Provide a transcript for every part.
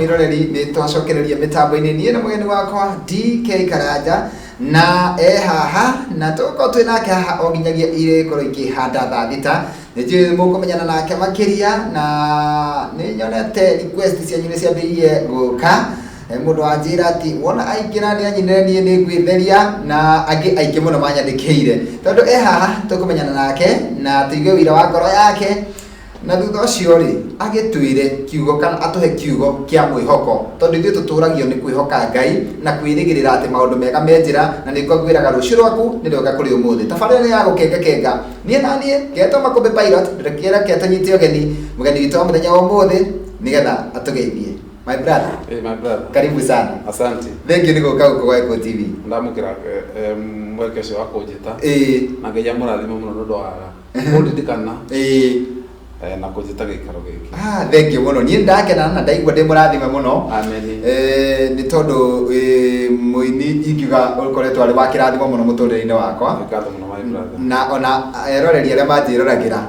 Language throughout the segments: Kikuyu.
Mwĩroreri, nĩ twacokereria mĩtambo-inĩ niĩ na mũgeni wakwa DK Karanja na e haha, na tũgũkorwo twĩ nake haha o nginyagia irĩkorwo ikĩhanda thaa 6. Nĩ njũĩ mũkũmenyana nake makĩria, na nĩ nyonete request cianyu nĩ ciambĩrĩirie gũka. Mũndũ wanjĩra atĩ wona aingĩra nĩ anyinĩre niĩ nĩ ngwĩtheria, na angĩ aingĩ mũno manyandĩkĩire. Tondũ e haha tũkũmenyana nake na tũigue wĩira wa ngoro yake, na thutha ũcio rĩ agĩtwĩre kiugo kana atũhe kiugo kĩa mwĩhoko, tondũ ithuĩ tũtũragio nĩ kwĩhoka Ngai na kwĩrĩgĩrĩra atĩ maũndũ mega me njĩra, na nĩkuo ngwĩraga rũciũ rwaku nĩ rwega kũrĩ ũmũthĩ. Tabarĩra nĩ ya gũkengakenga, niĩ na niĩ ngetwo Makũmbĩ Pilot. Reke tũnyite ũgeni mũgeni witũ wa mũthenya wa ũmũthĩ nĩgetha atũgeithie. My brother. Hey, my brother. Karibu sana. Asante. Thank you nĩ gũka gũkũ gwa Gĩkũyũ TV. Ndamũkĩra mweke ũcio wa kũnjĩta. Na Ngai amũrathime mũno nĩ ũndũ wa kũndirikana na kũnjĩta gĩikaro gĩkĩ. Ah, thank you mũno. Niĩ ndakena na ndaigua ndĩ mũrathime mũno. Amen. Nĩ tondũ mũini ingiuga ũkoretwo arĩ wa kĩrathimo mũno mũtũrĩre-inĩ wakwa. Nĩ ngatho mũno, my brother. Na ona eroreri arĩa manjĩroragĩra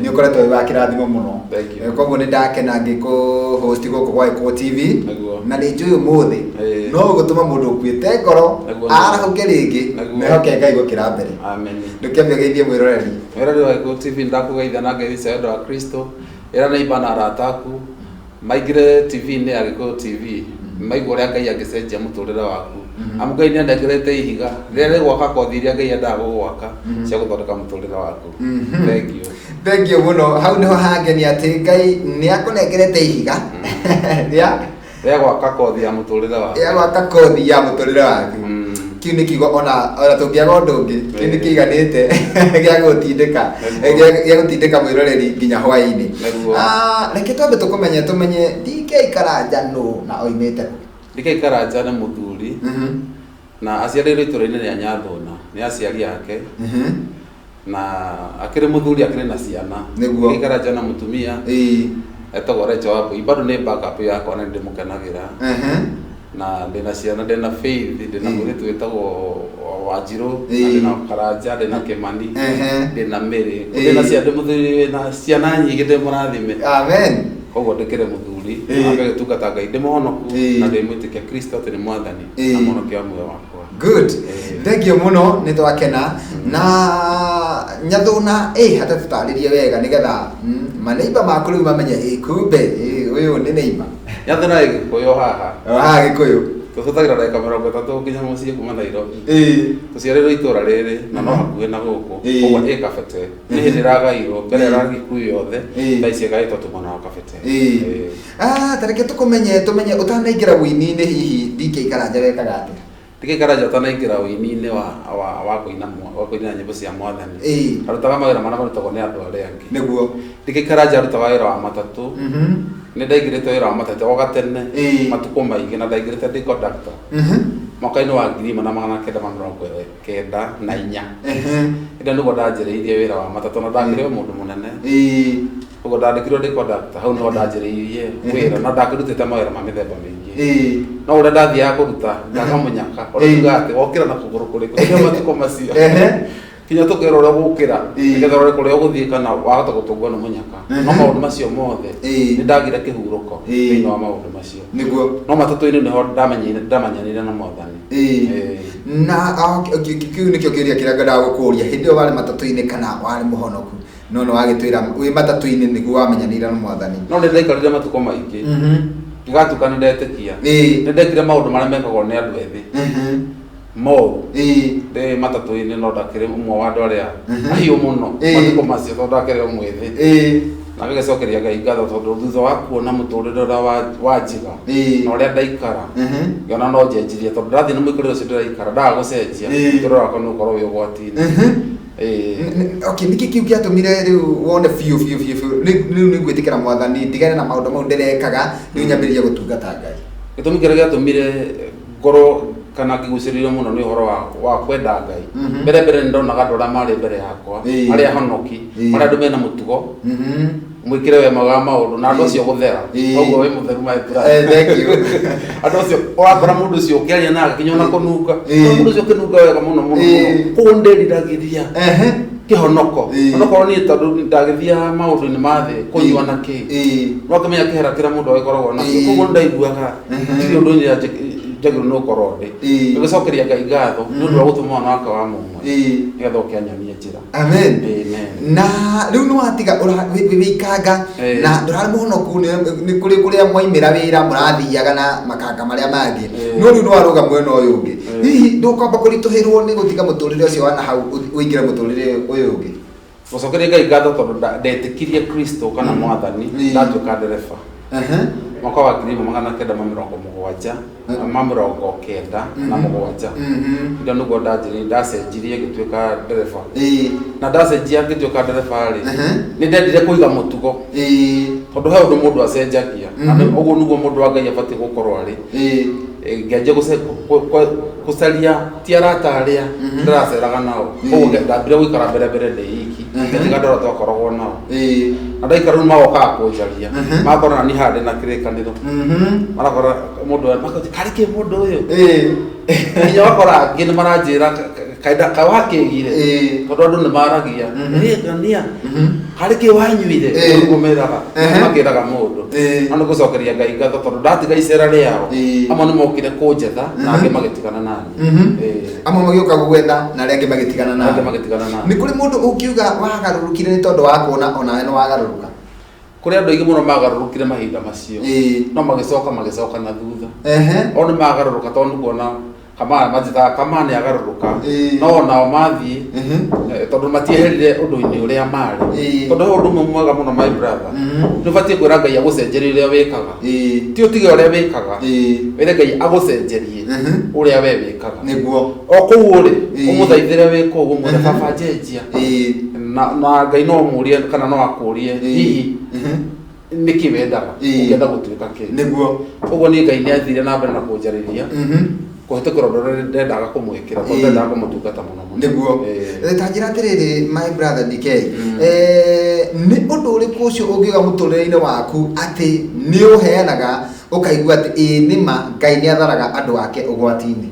nĩ ũkoretwo wĩ wa kĩrathimo mũno. Thank you. Koguo nĩ ndakena ngĩkũ host gũkũ gwa Gĩkũyũ TV. Na nĩ njũĩ ũmũthĩ no ũgũtũma mũndũ ũkuĩte ngoro arahũke rĩngĩ na ehoke Ngai gũkĩra mbere. Amen. Ndũkĩambia geithie mwĩroreri. Mwĩroreri wa Gĩkũyũ TV, ndakũgeithia na ngeithi cia wendo wa Kristo. Ĩra neighbor na arata aku maingĩre TV-inĩ ya Gĩkũyũ TV, maigua ũrĩa Ngai angĩcenjia mũtũrĩre waku. Amu Ngai nĩ anengerete ihiga rĩrĩa rĩgwaka kothi iria Ngai endaga gũgwaka cia gũthondeka mũtũrĩre waku. Thank you. Thank you mũno. Hau nĩho hangenia atĩ Ngai nĩ akũnengerete ihiga rĩa rĩa gwaka kothi ya mũtũrĩre waku. Rĩa gwaka kothi ya mũtũrĩre waku. Kĩu nĩ kiugo ona tũngĩaga ũndũ ũngĩ, kĩu nĩ kĩiganĩte gĩa gũtindĩka gĩa gũtindĩka mwĩroreri nginya hwaĩ-inĩ. Reke twambe tũkũmenye, tũmenye DK Karanja nũ na oimĩte kũ? DK Karanja nĩ mũthuri na aciarĩirwo itũũra-inĩ rĩa Nyathũna nĩ aciari ake, na akĩrĩ mũthuri, akĩrĩ na ciana. DK Karanja na mũtumia etagwo Rachel Wambui, bado nĩ backup yakwa na nĩndĩmũkenagĩra. Na ndĩna ciana, ndĩna Faith, ndĩna mũirĩtu wĩtagwo Wanjirũ, na ndĩna Karanja, ndĩna Kĩmani, ndĩna Mary. Ndĩna ciana, ndĩ mũthuri wĩna ciana nyingĩ, ndĩ mũrathime. Amen. Koguo ndĩkĩrĩ mũthuri na ngagĩtungata Ngai ndĩ mũhonoku na ndĩ mwĩtĩkia Kristo atĩ nĩ mwathani na mũhonokia wa muoyo wakwa. Good. Thank you mũno, nĩ twakena. Na Nyathũna ĩ hata tũtarĩrie wega nĩgetha maneiba maku rĩu mamenye ĩ kumbe ũyũ nĩ neiba. Nyathũna ĩ Gĩkũyũ haha. O haha Gĩkũyũ. Tũhũthagĩra ndagĩka 30 nginya mũciĩ kuma Nairobi. Tũciarĩirwo itũũra rĩrĩ na no hakuhĩ na gũkũ. Koguo ĩ Kabete. Nĩ hĩndĩ ĩragairwo, mbere ĩrarĩ Gĩkuyu yothe, thaa ici ĩgaĩtwo tu mwena wa Kabete. Ah, ta reke tũkũmenye, tũmenye ũtanaingĩra ũini-inĩ hihi DK Karanja wekaga atĩa? DK Karanja ũtanaingĩra ũini-inĩ wa kũina nyĩmbo cia mwathani, arutaga mawĩra marĩa marutagwo nĩ andũ arĩa angĩ. DK Karanja arutaga wĩra wa matatũ. Nĩ ndaingĩrĩte wĩra wa matatũ o gatene, matukũ maingĩ, na ndaingĩrĩte ndĩ conductor mwaka-inĩ wa 1994. Ĩndĩ nĩguo ndanjĩrĩirie wĩra wa matatũ na ndakĩrĩ o mũndũ mũnene. Koguo ndandĩkirwo ndĩ conductor, hau nĩho ndanjĩrĩirie wĩra na ndakĩrutĩte mawĩra ma mĩthemba mĩingĩ. No ũrĩa ndathiaga kũruta ngaga mũnyaka, ũrĩa tugaga atĩ wokĩra na kũgũrũ kũrĩkũ, hĩndĩ ĩyo matukũ macio. Kinya tũkerwo ũrĩa ũgũkĩra nĩgetha ũrore kũrĩa ũgũthiĩ kana wahota gũtũngwo nĩ mũnyaka. No maũndũ macio mothe nĩ ndagire kĩhurũko thĩinĩ wa maũndũ macio. No matatũ-inĩ nĩho ndamenyanire na mwathani. Na kĩu nĩkĩo kĩũria kĩrĩa ngwendaga gũkũria, hĩndĩ ĩyo warĩ matatũ-inĩ kana warĩ mũhonoku? No nĩ wagĩtwĩra wĩ matatũ-inĩ nĩguo wamenyanire na mwathani. No nĩ ndaikarire matukũ maingĩ ngĩgatuĩka nĩ ndetĩkia. Nĩ ndekire maũndũ marĩa mekagwo nĩ andũ ethĩ moru ndĩ matatũ-inĩ, no ndakĩrĩ ũmwe wa andũ arĩa ahiũ mũno matukũ macio tondũ ndakĩrĩ o mwĩthĩ. Na ngagĩcokeria Ngai ngatho tondũ thutha wa kuona mũtũrĩre ũrĩa wanjiga na ũrĩa ndaikara, ngĩona no njenjirie, tondũ ndathiĩ na mũikarĩre ũcio ndĩraikara ndaga gũcenjia, mũtũrĩre wakwa nĩ ũgũkorwo wĩ ũgwati-inĩ. Okay, nĩkĩ kĩu gĩatũmire rĩu wone biũ biũ biũ biũ rĩu nĩ ngwĩtĩkĩra mwathani, ndigane na maũndũ mau ndĩrekaga, rĩu nyambĩrĩrie gũtungata Ngai? Gĩtũmi kĩrĩa gĩatũmire ngorwo kana ngĩgucĩrĩrio mũno nĩ ũhoro wa kwenda Ngai, mbere mbere nĩ ndonaga andũ arĩa marĩ mbere yakwa arĩa honoki, marĩa andũ mena mũtugo, mwĩkĩre wema wa maũndũ, na andũ acio gũthera. Koguo wĩ mũtheru, my brother. Thank you. Andũ acio ũrakora mũndũ ũcio ũkĩaria nake kinya ona kũnunga, mũndũ ũcio ũkĩnunga wega mũno mũno mũno. Koguo nĩndĩriragĩria. Kĩhonoko. Ĩĩ. Onokorwo niĩ tondũ ndagĩthiaga maũndũ-inĩ ma thĩ kũnyua na kĩ, no ngĩmenya kĩhera kĩrĩa mũndũ agĩkoragwo nakĩo. Koguo nĩndaiguaga ndirĩ ũndũ njagĩrĩirwo nĩ gũkorwo ndĩ. Ngĩgĩcokeria Ngai ngatho nĩ ũndũ wa gũtũma mwana wake wa mũmwe nĩgetha oke anyonie njĩra. Amen. Amen. Na rĩu nĩ watiga wĩikanga na ndũrarĩ mũhonoku, nĩ kũrĩ kũrĩa mwaimĩra wĩra mũrathiaga na makanga marĩa mangĩ, no rĩu nĩ warũga mwena ũyũ ũngĩ. Hihi ndũkwamba kũritũhĩrwo nĩ gũtiga mũtũrĩre ũcio wa na hau ũingĩre mũtũrĩre ũyũ ũngĩ? Gũcokeria Ngai ngatho tondũ ndetĩkirie Kristo kana Mwathani ndatuĩka ndereba mwaka wa 1977. Ĩyo nĩguo ndanjĩrĩirie, ndacenjirie ngĩtuĩka ndereba. Na ndacenjia ngĩtuĩka ndereba rĩ, nĩ ndendire kũiga mũtugo, tondũ he ũndũ mũndũ acenjagia na ũguo nĩguo mũndũ wa Ngai abatiĩ gũkorwo arĩ. Ngĩanjia gũcaria ti arata arĩa ndĩraceraga nao. Koguo ndambire gũikara mbere mbere ndĩ iki, ngĩtiga andũ arĩa twakoragwo nao. Na ndaikara rĩu magokaga kũnjaria, magakora na niĩ haha ndĩ na kĩrĩkanĩro, marakora mũndũ ũyũ, makanjĩra, karĩ kĩ mũndũ ũyũ? Nginya wakora angĩ nĩ maranjĩra kaenda kawakĩgire, tondũ andũ nĩ maragia, "Ĩ, ngania harĩ kĩ wanyuire?" Ũguo meraga, makĩraga mũndũ. No nĩ gũcokeria Ngai ngatho tondũ ndatiga icera rĩao, amwe nĩ mokire kũnjetha na angĩ magĩtigana nani. Amwe magĩũka gũgwetha na arĩa angĩ magĩtigana na angĩ nawe. Magĩtigana nani. Nĩ kũrĩ mũndũ ũngiuga wagarũrũkire nĩ tondũ wa kuona onawe nĩ wagarũrũka? Kũrĩ andũ aingĩ mũno magarũrũkire mahinda macio, no magĩcoka na thutha. O nĩ magarũrũka tondũ nĩ kuona kama manjĩtaga kama nĩ agarũrũka, no onao mathiĩ, tondũ matieherire ũndũ-inĩ ũrĩa marĩ. Tondũ he ũndũ ũmwe mwega mũno, my brother, nĩ ũbatiĩ kwĩra Ngai agũcenjerie ũrĩa wĩkaga. Ti ũtige ũrĩa wĩkaga, wĩre Ngai agũcenjerie ũrĩa we wĩkaga. O kũu ũrĩ, ũmũthaithĩre wĩ kũu, ũmwĩre, "Baba, njenjia." Na Ngai no ũmũrie kana no akũrie, hihi nĩkĩ wendaga, ũngĩenda gũtuĩka kĩ? Ũguo niĩ Ngai nĩ athire na mbere na kũnjarĩria kũhetũkĩra ũndũ ũrĩa ndendaga kũmwĩkĩra, tondũ ndendaga kũmũtungata mũno mũno. Ta njĩra atĩrĩrĩ, my brother DK, nĩ ũndũ ũrĩkũ ũcio ũngiuga mũtũrĩre-inĩ waku atĩ nĩ ũheanaga ũkaigua atĩ ĩĩ nĩma Ngai nĩ atharaga andũ ake ũgwati-inĩ?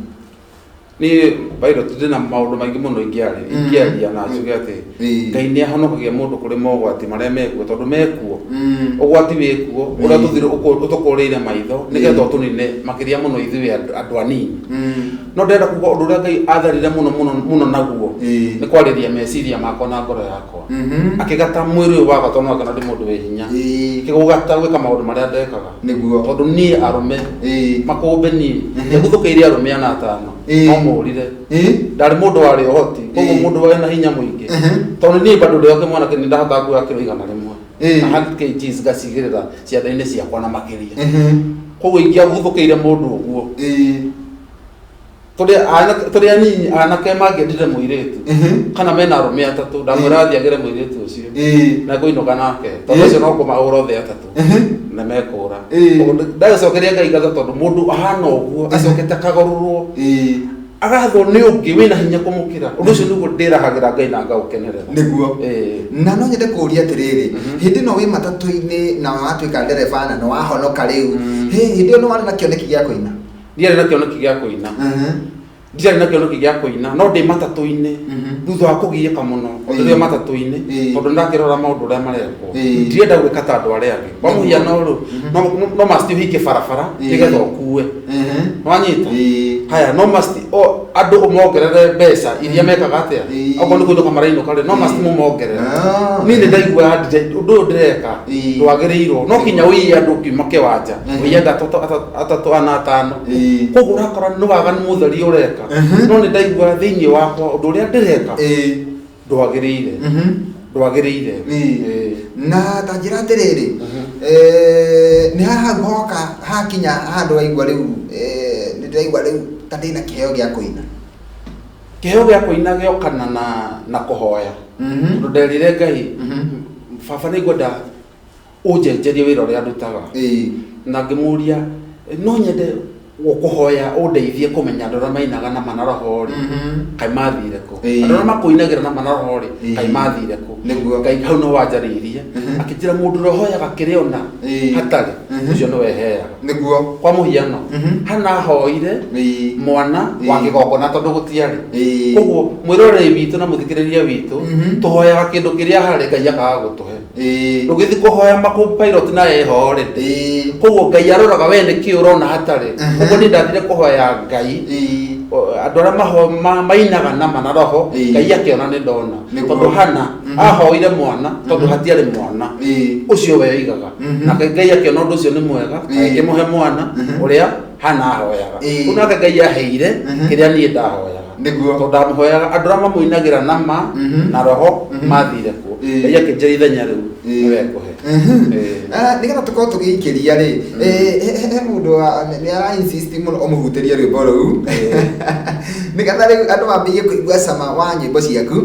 Niĩ pilot ndĩna maũndũ maingĩ mũno ingĩaria na njuge atĩ Ngai nĩ ahonokagia mũndũ kũrĩ mogwati marĩa mekuo, tondũ mekuo, ũgwati wĩkuo ũrĩa tũthire ũtũkũrĩire maitho nĩgetha ũtũnine makĩria mũno ithuĩ andũ anini. No ndĩrenda kuga ũndũ ũrĩa Ngai atharire mũno mũno mũno naguo nĩ kwarĩria meciria makwa na ngoro yakwa, akĩgata mwĩrĩ ũyũ wakwa, tondũ no ndĩ mũndũ wĩ hinya, akĩgũgata gwĩka maũndũ marĩa ndekaga. Tondũ niĩ arũme makũmbĩ niĩ ndiaguthũkĩire arũme ana atano, no mũrire. Ndarĩ mũndũ warĩ ũhoti koguo mũndũ wena hinya mũingĩ, tondũ niĩ bado ndĩ o kĩmwana kĩnini ndahotaga kuoya kĩro 100 na 100 kgs ngacigĩrĩra ciande-inĩ ciakwa na makĩria. Koguo ingĩaguthũkĩire mũndũ ũguo, tũrĩ anini, anake mangĩendire mũirĩtu kana mena arũme atatũ, ndamwĩra athiĩ agĩre mũirĩtu ũcio na ngũinũka nake, tondũ ũcio no kũmahũra othe atatũ na mekũra. Koguo ndagĩcokeria Ngai ngatho tondũ mũndũ ahana ũguo acokete akagorũrwo, agathwo nĩ ũngĩ wĩna hinya kũmũkĩra. Ũndũ ũcio nĩguo ndĩrahagĩra Ngai na ngaũkenerera. Na no nyende kũũria atĩrĩrĩ, hĩndĩ ĩno wĩ matatũ-inĩ na watuĩka ndereba na nĩ wahonoka rĩu, hĩndĩ ĩyo nĩ warĩ na kĩoneki gĩa kũina? Ndiarĩ na kĩoneki gĩa kũina. Ndiarĩ na kĩoneki gĩa kũina, no ndĩ matatũ-inĩ, thutha wa kũgiĩka mũno, o ndĩ matatũ-inĩ, tondũ ndakĩrora maũndũ ũrĩa marekwo, ndirenda gwĩka ta andũ arĩa angĩ. Kwa mũhiano rũ, no must ũhinge barabara nĩgetha ũkue, wanyita? Haya, no must o andũ mongerere mbeca iria mekaga atĩa, okorwo nĩ kũinũka marainũka rĩ, no must mũmongerere. Niĩ nĩ ndaigua ũndũ ũyũ ndĩreka ndwagĩrĩirwo, no kinya ũiye andũ ũkiuma kĩwanja, ũiye andũ atatũ, ana, atano. Koguo ũrakora nĩ waganu mũtheri ũreka, no nĩ ndaigua thĩinĩ wakwa ũndũ ũrĩa ndĩreka ndwagĩrĩire, ndwagĩrĩire. Na ta njĩra atĩrĩrĩ, nĩ haha hau hoka hakinya handũ waigua rĩu, nĩ ndĩraigua rĩu ta ndĩna kĩheo gĩa kũina? Kĩheo gĩa kũina gĩokana na kũhoya, tondũ nderire Ngai, "Baba, nĩ ngwenda ũnjenjerie wĩra ũrĩa ndutaga." Na ngĩmũria, no nyende Gũkũhoya ũndeithie kũmenya andũ arĩa mainaga na ma na roho rĩ, kaĩ mathire kũ? Andũ arĩa makũinagĩra na ma na roho rĩ, kaĩ mathire kũ? Nĩguo. Ngai hau no wanjarĩirie, akĩnjĩra mũndũ ũrĩa ũhoyaga kĩrĩa ona hatarĩ, ũcio nĩwe heaga. Nĩguo. Kwa mũhiano, Hana ahoire mwana wa kĩgongona tondũ gũtiarĩ. Koguo mwĩroreri witũ na mũthikĩrĩria witũ, tũhoyaga kĩndũ kĩrĩa harĩ, Ngai akaga gũtũhe. Ndũgĩthiĩ kũhoya makũ-pilot na eho already. Koguo Ngai aroraga we nĩkĩ ũrona hatarĩ. Koguo niĩ ndathire kũhoya Ngai, andũ arĩa mainaga na ma na roho, Ngai akĩona nĩ ndona. Tondũ Hana ahoire mwana tondũ hatiarĩ mwana ũcio we oigaga. Nake Ngai akĩona ũndũ ũcio nĩ mwega, agĩkĩmũhe mwana ũrĩa Hana ahoyaga. Rĩu nake Ngai aheire kĩrĩa niĩ ndahoyaga. Nĩguo. Tondũ ndamũhoyaga andũ arĩa mamũinagĩra na ma na roho mathire kuo. Ngai akĩnjĩra ithenya rĩu nĩwe ngũhe. Ah, nĩgetha tũkorwo tũgĩikĩria rĩ, he mũndũ nĩ ara insist mũno ũmũhutĩrie rwĩmbo rũu, nĩgetha rĩu andũ mambĩrĩrie kũigua cama wa nyĩmbo ciaku.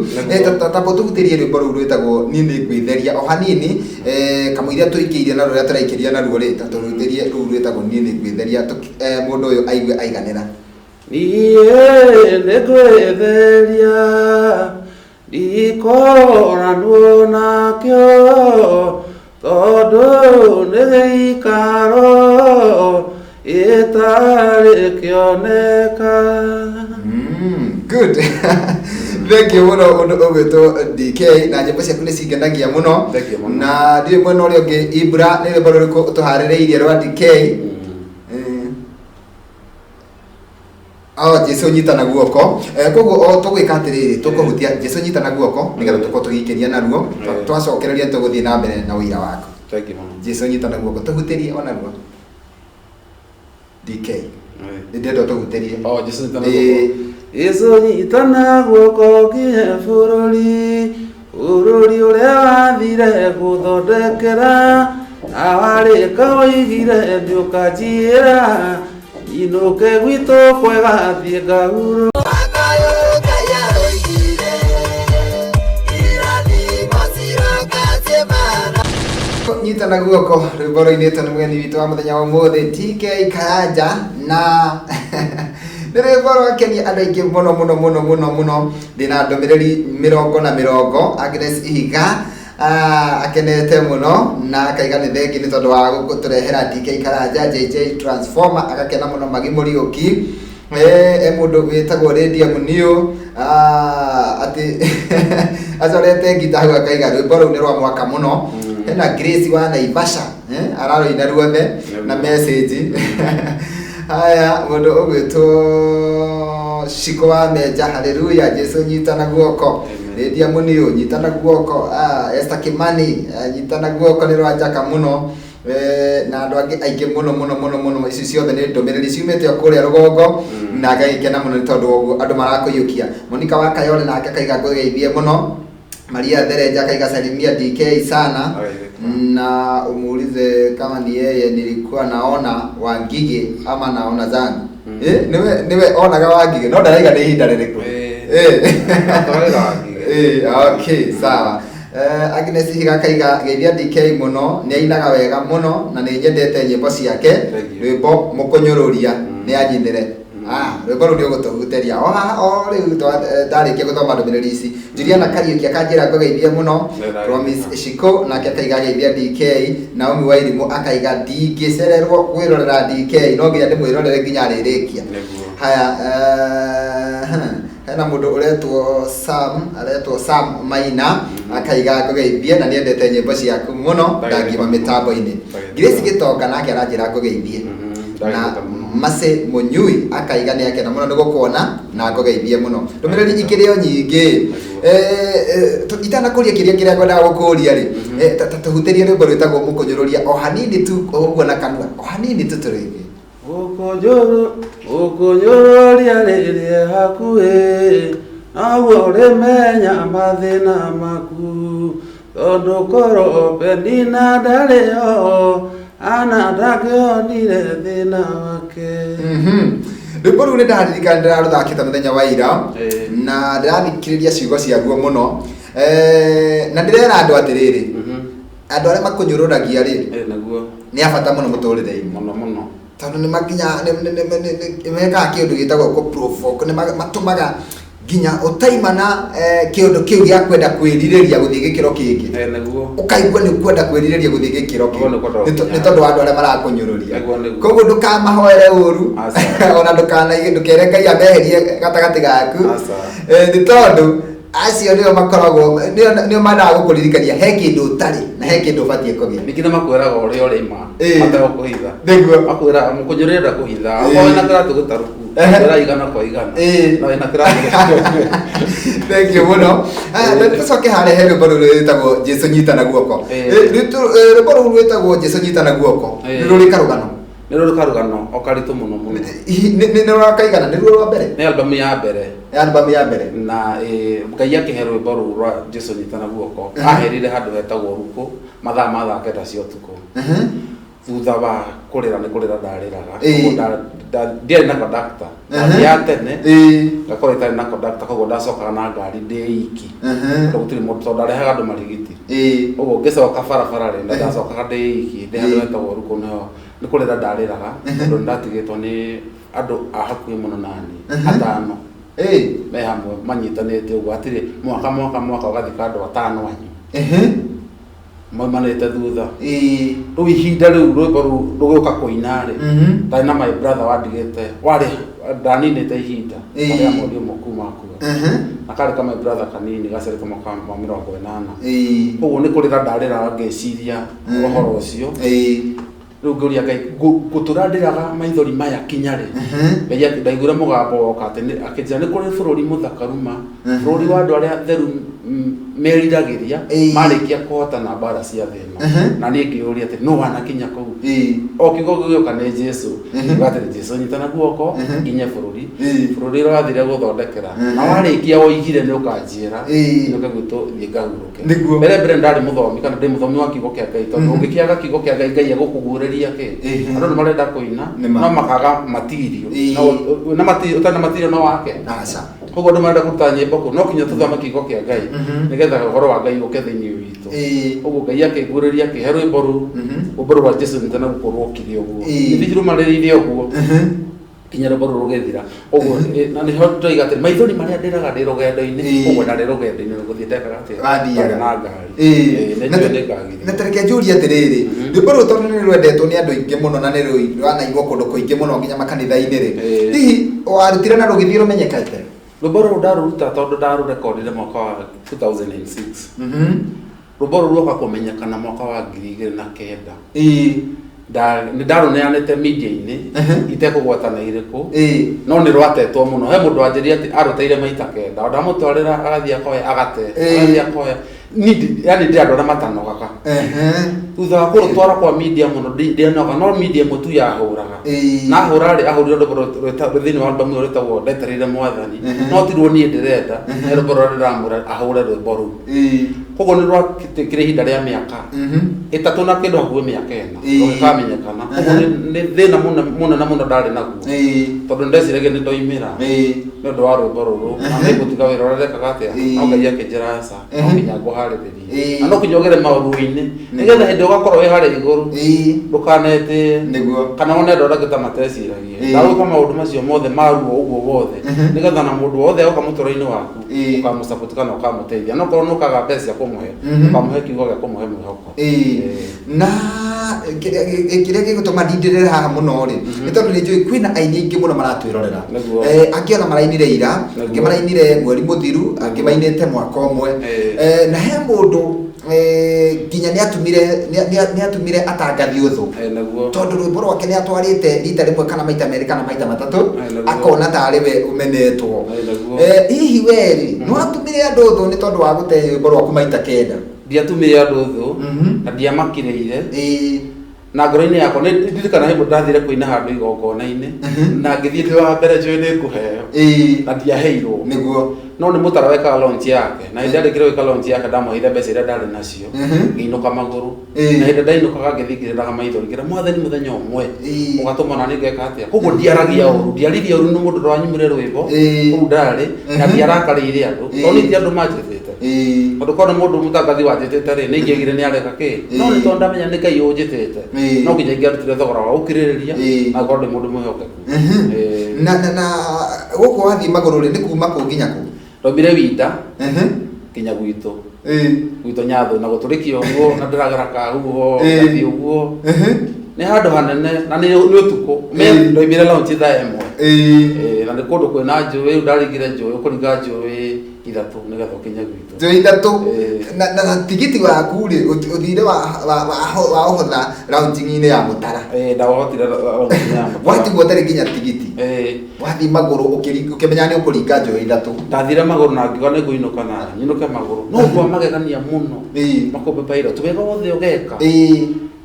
Ta tũhutĩrie rwĩmbo rũu rwĩtagwo "Niĩ nĩ ngwĩtheria" o hanini, kamũira tũikĩirie na rũrĩa tũraikĩria naruo rĩ, ta tũhutĩrie rũu rwĩtagwo "Niĩ nĩ ngwĩtheria", mũndũ ũyũ aigue aiganĩra. Niĩ nĩ ngwĩtheria, ndikoranwo nakĩo, tondũ nĩ gĩikaro gĩtarĩ kĩoneka. Good, thank you mũno ũndũ ũgwĩtwo DK, na nyĩmbo ciaku nĩ cingenagia mũno. Thank you mũno. Na ndirĩ mwena ũrĩa ũngĩ. Ibra, nĩ rwĩmbo rũrĩkũ ũtũharĩrĩirie rwa DK? Oh, "Jesu nyitana guoko". Koguo o tũgwĩka atĩrĩrĩ, tũkũhutia "Jesu nyitana guoko" nĩgetha tũkorwo tũgĩikĩria naruo. Twacokereria tũgũthiĩ na mbere na ũira waku. Thank you mũno. "Jesu nyitana guoko", tũhutĩrie onaruo, DK. Nĩ ndĩrenda ũtũhutĩrie. Oh, "Jesu nyitana guoko". Jesu nyitana guoko nginya bũrũri, bũrũri ũrĩa wathire gũthondekera, na warĩka woigire nĩũkanjiyĩra, nyinũke gwitũ kwega, thiĩ ngahurũke. "Nyitana guoko", rwĩmbo rũinĩtwo nĩ mũgeni witũ wa mũthenya wa ũmũthĩ, TK Karanja, na nĩ rwĩmbo rwakenia andũ aingĩ mũno mũno mũno mũno mũno. Ndĩna ndũmĩrĩri mĩrongo na mĩrongo. Agnes Ihiga, akenete mũno na akaiga nĩ thengi nĩ tondũ wa gũtũrehera DK Karanja JJ Transformer, agakena mũno. Magi Mũriũki, mũndũ wĩtagwo Lydia Muniu, atĩ acorete ngita hau, akaiga rwĩmbo rũu nĩ rwa mwaka mũno. Hena Grace wa Naivasha, ararũina ruothe na message. Haya, mũndũ ũgwĩtwo Shiko wa Menja, haleluya, "Jesu nyitana guoko". Lydia Muniu, "Nyitana guoko". Esther Kimani, "Nyitana guoko" nĩ rwa njaka mũno. Na andũ angĩ aingĩ mũno mũno mũno mũno. Ici ciothe nĩ ndũmĩrĩri ciumĩte o kũrĩa rũgongo, na ngagĩkena mũno nĩ tondũ wa ũguo andũ marakũiyũkia. Monica wa Kayole nake akaiga ngũgeithie mũno. Maria Thereja akaiga salimia DK sana na umuulize kama ni yeye nilikuwa naona Wangige ama naona zangu. Niwe onaga Wangige, no ndaraiga nĩ ihinda rĩrĩkũ. Atwarĩra Wangige. Okay, sawa. Agnes Higa akaiga geithia DK mũno, nĩ ainaga wega mũno na nĩ nyendete nyĩmbo ciake. Thank you. Rwĩmbo "Mũkũnyũrũria" nĩ anyinĩre. Rwĩmbo rũu nĩ ũgũtũhutĩria o haha o rĩu ndarĩkia gũthoma ndũmĩrĩri ici. Juliana Kariũki akanjĩra ngũgeithie mũno. Promise Shiko nake akaiga geithia DK. Naomi Wairimũ akaiga ndingĩcererwo kwĩrorera DK, no nginya ndĩmwĩrorere nginya arĩrĩkia. Haya, hena mũndũ ũretwo Sam, aretwo Sam Maina, akaiga ngũgeithie na nĩendete nyĩmbo ciaku mũno. Ndangima mĩtambo-inĩ. Grace Gĩtonga nake aranjĩra ngũgeithie. Na Mase Mũnyui akaiga nĩ akena mũno nĩ gũkuona na ngũgeithie mũno. Ndũmĩrĩri ikĩrĩ o nyingĩ. Itanakũria kĩrĩa kĩrĩa ngwendaga gũkũria rĩ, ta tũhutĩrie rwĩmbo rwĩtagwo "Mũkũnyũrũria" o hanini tu ũguo na kanua, o hanini tu tũrĩgie. Ũkũnyũrũria rĩrĩa hakuhĩ, noguo ũrĩmenya mathĩna maku, tondũ korwo Penina ndarĩ ho, Ana ndangĩonire thĩna wake. Rwĩmbo rũu nĩ ndaririkana ndĩrarũthakĩte mũthenya wa ira, na ndĩrathikĩrĩria ciugo ciaguo mũno. Na ndĩrera andũ atĩrĩrĩ, andũ arĩa makũnyũrũragia rĩ, Naguo nĩ a bata mũno mũtũrĩre-inĩ. Mũno mũno. Tondũ nĩ makinya nĩ mekaga kĩũndũ gĩtagwo kũ provoke, nĩ matũmaga nginya ũtaimana kĩũndũ kĩu gĩa kwenda kwĩrirĩria gũthiĩ gĩkĩro kĩngĩ. Nĩguo. Ũkaigua nĩ ũkwenda kwĩrirĩria gũthiĩ gĩkĩro Nĩguo nĩ kwenda kĩu gũkinya. nĩ tondũ wa andũ arĩa marakũnyũrũria. Nĩguo, nĩguo. Koguo ndũkamahoere ũru, Aca. ona ndũkanaige, ndũkere Ngai ameherie gatagatĩ gaku. Aca. Nĩ tondũ acio nĩo makoragwo nĩo mendaga gũkũririkania he kĩndũ ũtarĩ na he kĩndũ ũbatiĩ kũgĩa. Ningĩ nĩ makwĩraga ũrĩa ũrĩ ma mategũkũhitha. Nĩguo. Makwĩra mũkũnyũrũria ndakũhitha. Okorwo wĩna kĩratũ gĩtarũku, akwĩra igana kwa igana. Na wĩna kĩratũ gĩtarũku. Thank you mũno. Na tũcoke harĩa he rwĩmbo rũu rwĩtagwo Jesu nyita na guoko. Rwĩmbo rũu rwĩtagwo Jesu nyita na guoko nĩ rũrĩ karũgano. Nĩ rũrĩ karũgano o karitũ mũno mũno. Nĩ rwakaigana? Nĩ ruo rwa mbere? Nĩ albamu ya mbere. Nĩ albamu ya mbere. Na Ngai akĩhe rwĩmbo rũu rwa Jesu nyita na guoko, aherire handũ hetagwo Rukũ mathaa ma thaa kenda cia ũtukũ. Thutha wa kũrĩra nĩ kũrĩra ndarĩraga. Koguo ndiarĩ na conductor. Ndathiaga tene, ngakorwo itarĩ na conductor, koguo ndacokaga na ngari ndĩ iki. Tondũ gũtirĩ mũndũ, tondũ ndarehaga andũ marigiti. Ũguo ngĩcoka barabara rĩ, na ndacokaga ndĩ iki, ndĩ handũ hetagwo Rukũ nĩho nĩ kũrĩra ndarĩraga, tondũ nĩ ndatigĩtwo nĩ andũ a hakuhĩ mũno naniĩ, atano. Me hamwe manyitanĩte ũguo, hatirĩ mwaka mwaka mwaka ũgathika andũ atano anyu. Maumanĩte thutha. Rĩu ihinda rĩu rwĩmbo rũu rũgĩũka kũina rĩ, ndarĩ na my brother wandigĩte, warĩ ndaninĩte ihinda rĩa mweri ũmwe kuma akua. Na karĩ ka my brother kanini gaciarĩtwo mwaka wa 80. Koguo nĩ kũrĩra ndarĩraga ngĩciria ũhoro ũcio. Rĩu ngĩũria Ngai, ngũtũra ndĩraga maithori maya kinya rĩ? Ngai ndaiguire mũgambo woka atĩ akĩnjĩra nĩ kũrĩ bũrũri mũthakaru ma, bũrũri wa andũ arĩa atheru meriragĩria, marĩkia kũhotana mbara cia thĩ ĩno. Na niĩ ngĩũria atĩrĩ, nũ wanakinya kũu? O kiugo gĩgĩũka nĩ Jesu. Ngiuga atĩrĩ, Jesu nyita na guoko, nginye bũrũri. Bũrũri ũrĩa wathire gũthondekera. Na warĩkia woigire nĩ ũkanjĩra, nyũke gwitũ thiĩ ngahurũke. Nĩguo. Mbere mbere ndarĩ mũthomi kana ndĩ mũthomi wa kiugo kĩa Ngai, tondũ ũngĩkĩaga kiugo kĩa Ngai, Ngai egũkũguũrĩria kĩ? Andũ nĩ marenda kũina, no makaga matirio. No wĩna matirio, ũtarĩ na matirio no wake. Aca. Koguo andũ marenda kũruta nyĩmbo kũ, no kinya tũthome kiugo kĩa Ngai, nĩgetha ũhoro wa Ngai ũke thĩinĩ witũ. Ũguo Ngai akĩnguũrĩria akĩhe rwĩmbo rũu, rwĩmbo rũu rwa Jesu nyita na guoko rwokire ũguo. Nĩthiĩ rũmarĩrĩire ũguo. Kinya rwĩmbo rũu rũgĩthira. Ũguo, na nĩho ndoiga atĩ maithori marĩa ndĩraga ndĩ rũgendo-inĩ, ũguo ndarĩ rũgendo-inĩ rũgũthiĩ ndekaga atĩa? Wathiaga. Ndarĩ na ngari. Nĩ njũĩ nĩ ngagĩrĩire. Na tareke njũrie atĩrĩrĩ, rwĩmbo rũu tondũ nĩ rwendetwo nĩ andũ aingĩ mũno na nĩ rwanainwo kũndũ kũingĩ mũno nginya makanitha-inĩ rĩ, hihi warutire na rũgĩthiĩ rũmenyekete? Rwĩmbo rũrũ ndarũruta tondũ ndarũrekondire mwaka wa 2006. Rwĩmbo rũrũ rwoka kũmenyekana mwaka wa 2009. Nĩ ndarũneanĩte media-inĩ, itekũgwatana irĩkũ, no nĩ rwatetwo mũno. He mũndũ wanjĩrire atĩ arũteire maita kenda, o ndamũtwarĩra agathiĩ akoya agate, agathiĩ akoya. Niĩ yani ndĩ andũ arĩa matanogaga. Thutha wa kũrũtwara kwa media mũno, ndianoga, no media ĩmwe tu yahũraga. Na ahũra rĩ, ahũrire rwĩmbo thĩinĩ wa album ĩyo rwĩtagwo Ndetereire Mwathani. No ti ruo niĩ ndĩrenda, nĩ rwĩmbo rũrĩa ndĩramwĩra ahũre rwĩmbo rũu. Koguo nĩ rwakĩrĩ ihinda rĩa mĩaka 3 na kĩndũ hakuhĩ mĩaka 4 rũgĩkamenyekana. Koguo nĩ thĩna mũnene mũno ndarĩ naguo. Tondũ ndeciragia nĩ ndoimĩra nĩ ũndũ wa rwĩmbo rũrũ, na nĩ ngũtiga wĩra ũrĩa ndekaga atĩa. No Ngai akĩnjĩra aca, no nginya ngũharĩrĩrie. Na no nginya ũgere maũru-inĩ, nĩgetha hĩndĩ ũgakorwo wĩ harĩa igũrũ, ndũkanetĩe. Kana wone andũ arĩa angĩ ta mateciragia. Ndagwĩka maũndũ macio mothe ma ruo ũguo wothe, nĩgetha na mũndũ wothe oka mũtũrĩre-inĩ waku, ũkamũsupport kana ũkamũteithia. No korwo nĩ ũkaga mbeca cia kũmũhe, ũkamũhe kiugo gĩa kũmũhe mwĩhoko. Na kĩrĩa gĩgũtũma ndindĩrĩre haha mũno rĩ, nĩ tondũ nĩ njũĩ kwĩna aini aingĩ mũno maratwĩrorera. Angĩ ona marainire ira, angĩ marainire mweri mũthiru, angĩ mainĩte mwaka ũmwe. Na he mũndũ nginya nĩ atumire atangathi ũthũ. Tondũ rwĩmbo rwake nĩ atwarĩte rita rĩmwe kana maita merĩ kana maita matatũ, akona tarĩ we ũmenetwo. Hihi we rĩ, nĩ watumire andũ ũthũ nĩ tondũ wa gũte rwĩmbo rwaku maita kenda? Ndiatumire andũ ũthũ, na ndiamakirĩire. Na ngoro-inĩ yakwa nĩ ndirikana hĩndĩ ndathire kũina handũ igongona-inĩ, na ngĩthiĩ ndĩ wa mbere njũĩ nĩ ngũheo, na ndiaheirwo. No nĩ mũtara wekaga launch yake, na hĩndĩ arĩkire gwĩka launch yake ndamũheire mbeca iria ndarĩ nacio, ngĩinũka magũrũ. Na hĩndĩ ndainũkaga ngĩthiĩ ngĩrĩraga maithori, ngĩra Mwathani mũthenya ũmwe ũgatũma na niĩ ngeka atĩa. Koguo ndiaragia ũru, ndiaririe ũru nĩ mũndũ ũranyumire rwĩmbo kũu ndarĩ, na ndiarakarĩire andũ, tondũ niĩ ti andũ manjĩtĩte. Tondũ korwo nĩ mũndũ mũtangathi wanjĩtĩte rĩ, nĩ ingĩaigire nĩ areka kĩ. No nĩ tondũ ndamenya nĩ Ngai ũnjĩtĩte, no nginya ingĩarutire thogora wa gũkirĩrĩria na gũkorwo ndĩ mũndũ mwĩhokeku. Na gũkũ wathiĩ magũrũ rĩ, nĩ kuma kũ nginya kũ? Ndaumire Winda nginya gwitũ. Gwitũ Nyathũ, na gũtũrĩkia ũguo, na ndĩragera kahuho, ngathiĩ ũguo. Nĩ handũ hanene na nĩ ũtukũ. Ndaumire launch thaa 1. Na nĩ kũndũ kwĩna njũĩ, rĩu ndaringire njũĩ, ũkũringa njũĩ 3 nĩgetha ũkinye gwitũ. Njũĩ 3. Na tigiti waku rĩ, ũthire wa ũhotha launching-inĩ ya Mũtara. Ndaũhotire launching ya Mũtara. Watigwo ũtarĩ nginya tigiti. Wathiĩ magũrũ ũkĩmenya nĩ ũkũringa njũĩ 3. Ndathire magũrũ na ngiuga nĩ ngũinũka na nyinũke magũrũ. No ũndũ wa magegania mũno. Makũmbĩ pilot, wega wothe ũgeka.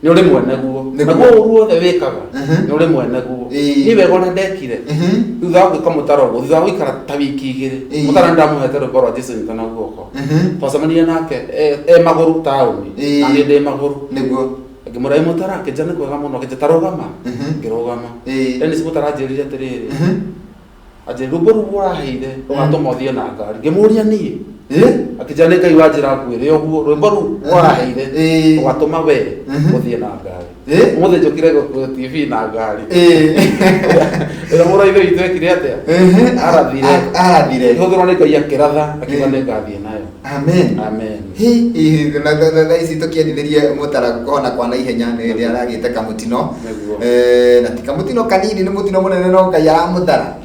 Nĩ ũrĩ mwene guo. Naguo ũru wothe wĩkaga, nĩ ũrĩ mwene guo. Niĩ wega ũrĩa ndekire, thutha wa gwĩka mũtaro ũguo, thutha wa gũikara ta wiki 2, mũtaro nĩ ndamũhete rwĩmbo rwa Jesu nyita na guoko. Twacemanirie nake e magũrũ taũni, na niĩ ndĩ magũrũ. Ngĩmwĩra, ĩ mũtara, akĩnjĩra nĩ kwega mũno, akĩnjĩra ta rũgama. Ngĩrũgama. Dennis mũtara anjĩrire atĩrĩrĩ, anjĩrire rwĩmbo rũu ũraheire rũgatũma ũthiĩ na ngari. Ngĩmũria niĩ. Akĩnjĩra nĩ Ngai wanjĩra ngwĩre ũguo, rwĩmbo rũu ũraheire rũgatũma we ũthiĩ na ngari. Ũmũthĩ njũkire gũkũ TV na ngari. Ĩrĩa mũrũ wa ithe witũ ekire atĩa? Arathire. Arathire. Ihũthĩrwo nĩ Ngai akĩratha, akiuga nĩ ngathiĩ nayo. Amen. Amen. Hi, hi, na thaa ici tũkĩendithĩrie mũtara kũhona kwa naihenya nĩ aragĩte kamũtino. Na ti kamũtino kanini, nĩ mũtino mũnene no Ngai aramũthara.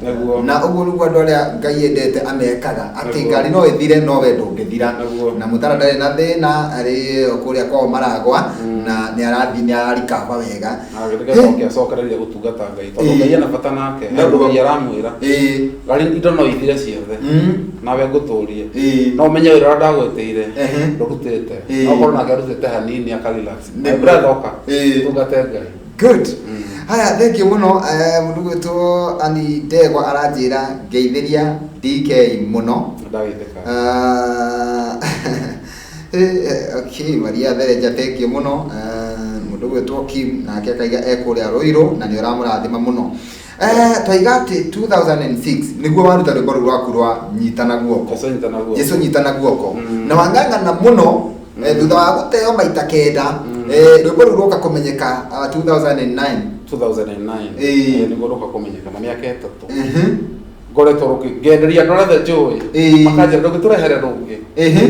Na ũguo nĩguo andũ arĩa Ngai endete amekaga, atĩ ngari no ĩthire no we ndũngĩthira. Na mũtara ndarĩ na thĩna, arĩ kũrĩa kwao maragwa, na nĩ arathiĩ, nĩ ararikaba wega. Na nĩgetha oke acokererie gũtungata Ngai, tondũ Ngai ena bata nake. He ũndũ Ngai aramwĩra. Ngari indo no ithire ciothe. Nawe ngũtũrie. No ũmenye wĩra ũrĩa ndagwĩtĩire, ndũrutĩte. No ũkorwo nake arutĩte hanini aka relax. My brother oka, tungate Ngai. Good. Haya, thank you mũno. Mũndũ gwĩtwo Ani Ndegwa aranjĩra ngeithĩria DK mũno. Ndagĩtheka. Okay, Maria Thereja, thank you mũno. Mũndũ gwĩtwo Kim nake akaiga e kũrĩa Ruiru na nĩ ũramũrathima mũno. Twaiga atĩ 2006 nĩguo waruta rwĩmbo rũu rwaku rwa nyitana guoko. Jesu nyitana guoko. Jesu nyitana guoko. Na wang'ang'ana mũno, thutha wa gũteo maita 9, rwĩmbo rũu rwoka kũmenyeka 2009. 2009. Nĩguo rwoka kũmenyeka na mĩaka 3. Ngoretwo rũkĩ ngenderia andũ arĩa othe njũĩ. Makanjĩra ndũngĩtũrehere rũngĩ.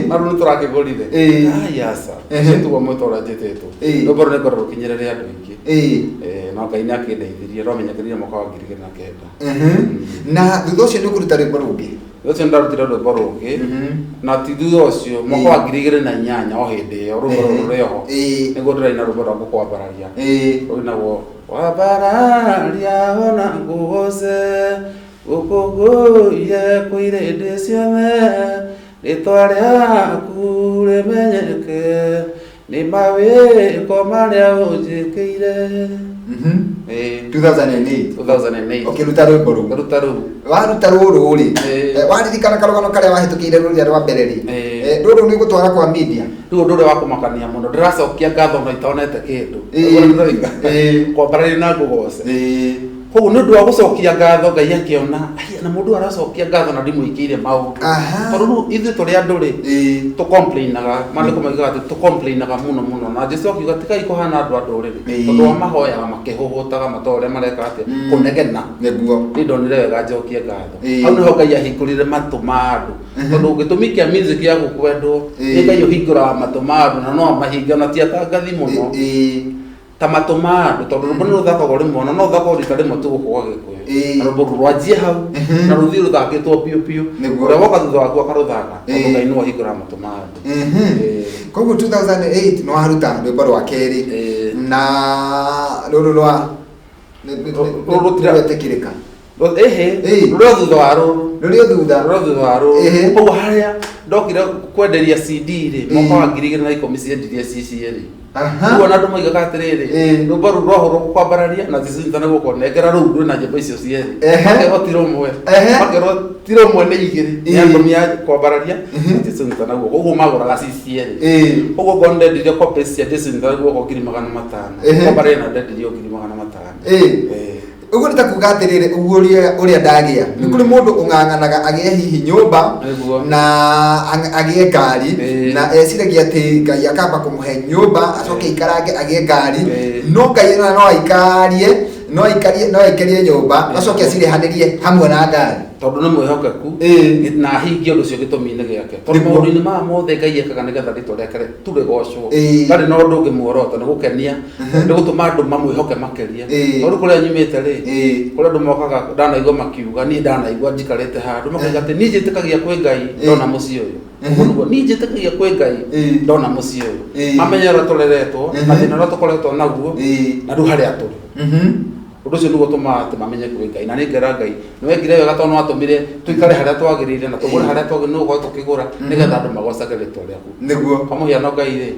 Na rũu nĩtũrakĩgũrire. Ai, aca. Ũcio tiguo mwĩto ũrĩa njĩtĩtwo. Rwĩmbo rũu nĩngorwo rũkinyĩrĩre andũ aingĩ. No Ngai nĩakĩndeithirie, rwamenyekanire mwaka wa 2009. Na thutha ũcio nĩũkũruta rwĩmbo rũngĩ? Thutha ũcio nĩndarutire rwĩmbo rũngĩ. Na ti thutha ũcio, mwaka wa 2008 o hĩndĩ ĩyo, rwĩmbo rũrũ rwĩ ho. Nĩguo ndĩraina rwĩmbo rwa gũkwambararia. Rũinagwo, wambararia ona ngũgooce, gũkũngũiye kwĩ irĩndĩ ciothe, rĩtwa rĩaku rĩmenyeke, nĩ mawĩko marĩa ũnjĩkĩire. 2008. 2008. Ũkĩruta rwĩmbo rũu. Ngĩruta rũu. Waruta rũrũ rĩ, waririkana karũgano karĩa wahĩtũkĩire rũrĩa rwa mbere rĩ? Rũrũ nĩ gũtwara kwa media. Rĩu ũndũ ũrĩa wa kũmakania mũno, ndĩracokia ngatho na itonete kĩndũ. Kwambararia na ngũgoce. Koguo nĩ ũndũ wa gũcokia ngatho Ngai akĩona, ai, na mũndũ aracokia ngatho na ndimwĩkĩire maũndũ. Tondũ rĩu ithuĩ tũrĩ andũ rĩ, tũcomplainaga, maandĩko moigaga atĩ tũcomplainaga mũno mũno. Na Jesu akiuga tigai kũhana andũ a ndũrĩrĩ. Tondũ o mahoyaga makĩhũhũtaga matoĩ ũrĩa mareka atĩa, kũnegena. Niĩ ndonire wega njokie ngatho. Hau nĩho Ngai ahingũrire matũ ma andũ. Tondũ gĩtũmi kĩa music yaku kwendwo, nĩ Ngai ũhingũraga matũ ma andũ na no amahinge ona ti atangathi mũno. Ta matũ ma andũ, tondũ rwĩmbo nĩ rũthakagwo rĩmwe, na no rũthakagwo rita rĩmwe tu gũkũ gwa Gĩkũyũ. Na rwĩmbo rũu rwanjie hau, na rũthiĩ rũthakĩtwo biũ biũ. Ũrĩa woka thutha waku akarũthaka, tondũ Ngai nĩwe ũhingũraga matũ ma andũ. Koguo 2008 nĩ waruta rwĩmbo rwa kerĩ. Na rũrũ rwa Rũrũ rũtiretĩkĩrĩka. Rũrĩ o thutha wa rũrũ. Rũrĩ o thutha. Rũrĩ o thutha wa rũrũ. Koguo harĩa ndokire kwenderia CD rĩ, mwaka wa 2010 ciendirie ci cierĩ. Rĩu ona andũ moigaga atĩrĩrĩ, rwĩmbo rũu rwahũrwo gũkwambararia na Jesu nyitana guoko, nengera rũu rwĩna nyĩmbo icio cierĩ. Makerwo ti rũmwe. Makerwo ti rũmwe nĩ igĩrĩ. Nĩ album ya kwambararia na Jesu nyitana guoko. Ũguo magũraga ci cierĩ. Ũguo ngorwo ndendirie copies cia Jesu nyitana guoko 500,000. Kwambararia na ndendirio 500,000. Ũguo nĩ ta kuga atĩrĩrĩ, ũguo ũrĩa ndagĩa nĩ kũrĩ mũndũ ũng'ang'anaga agĩe hihi nyũmba na agĩe ngari, na eciragia atĩ Ngai akamba kũmũhe nyũmba acoke aikarange agĩe ngari, no Ngai ona no aikarie, no aikarie nyũmba acoke acirĩhanĩrie hamwe na ngari. Tondũ nĩ mwĩhokeku na ahingie ũndũ ũcio gĩtũmi-inĩ gĩake, tondũ maũndũ-inĩ maya mothe Ngai ekaga nĩgetha rĩtwa rĩake tu rĩgocwo. Ndarĩ na ũndũ ũngĩ muoroto, nĩ gũkenia, nĩ gũtũma andũ mamwĩhoke makĩria. Tondũ kũrĩa nyumĩte rĩ, kũrĩa andũ mokaga, ndanaigua makiuga, niĩ ndanaigua njikarĩte handũ makauga atĩ niĩ njĩtĩkagia kwĩ Ngai ndona mũciĩ ũyũ. Ũguo nĩguo niĩ njĩtĩkagia kwĩ Ngai ndona mũciĩ ũyũ. Mamenye ũrĩa tũreretwo na thĩna ũrĩa tũkoretwo naguo na rĩu harĩa tũrĩ. Ũndũ ũcio nĩguo ũtũmaga atĩ mamenye kwĩ Ngai. Na nĩ ngera Ngai nĩ wekire wega tondũ nĩ watũmire tũikare harĩa twagĩrĩire na tũgũre harĩa twagĩrĩire, nĩ gũkorwo tũkĩgũra nĩgetha andũ magocage rĩtwa rĩaku. Kwa mũhiano, Ngai rĩ,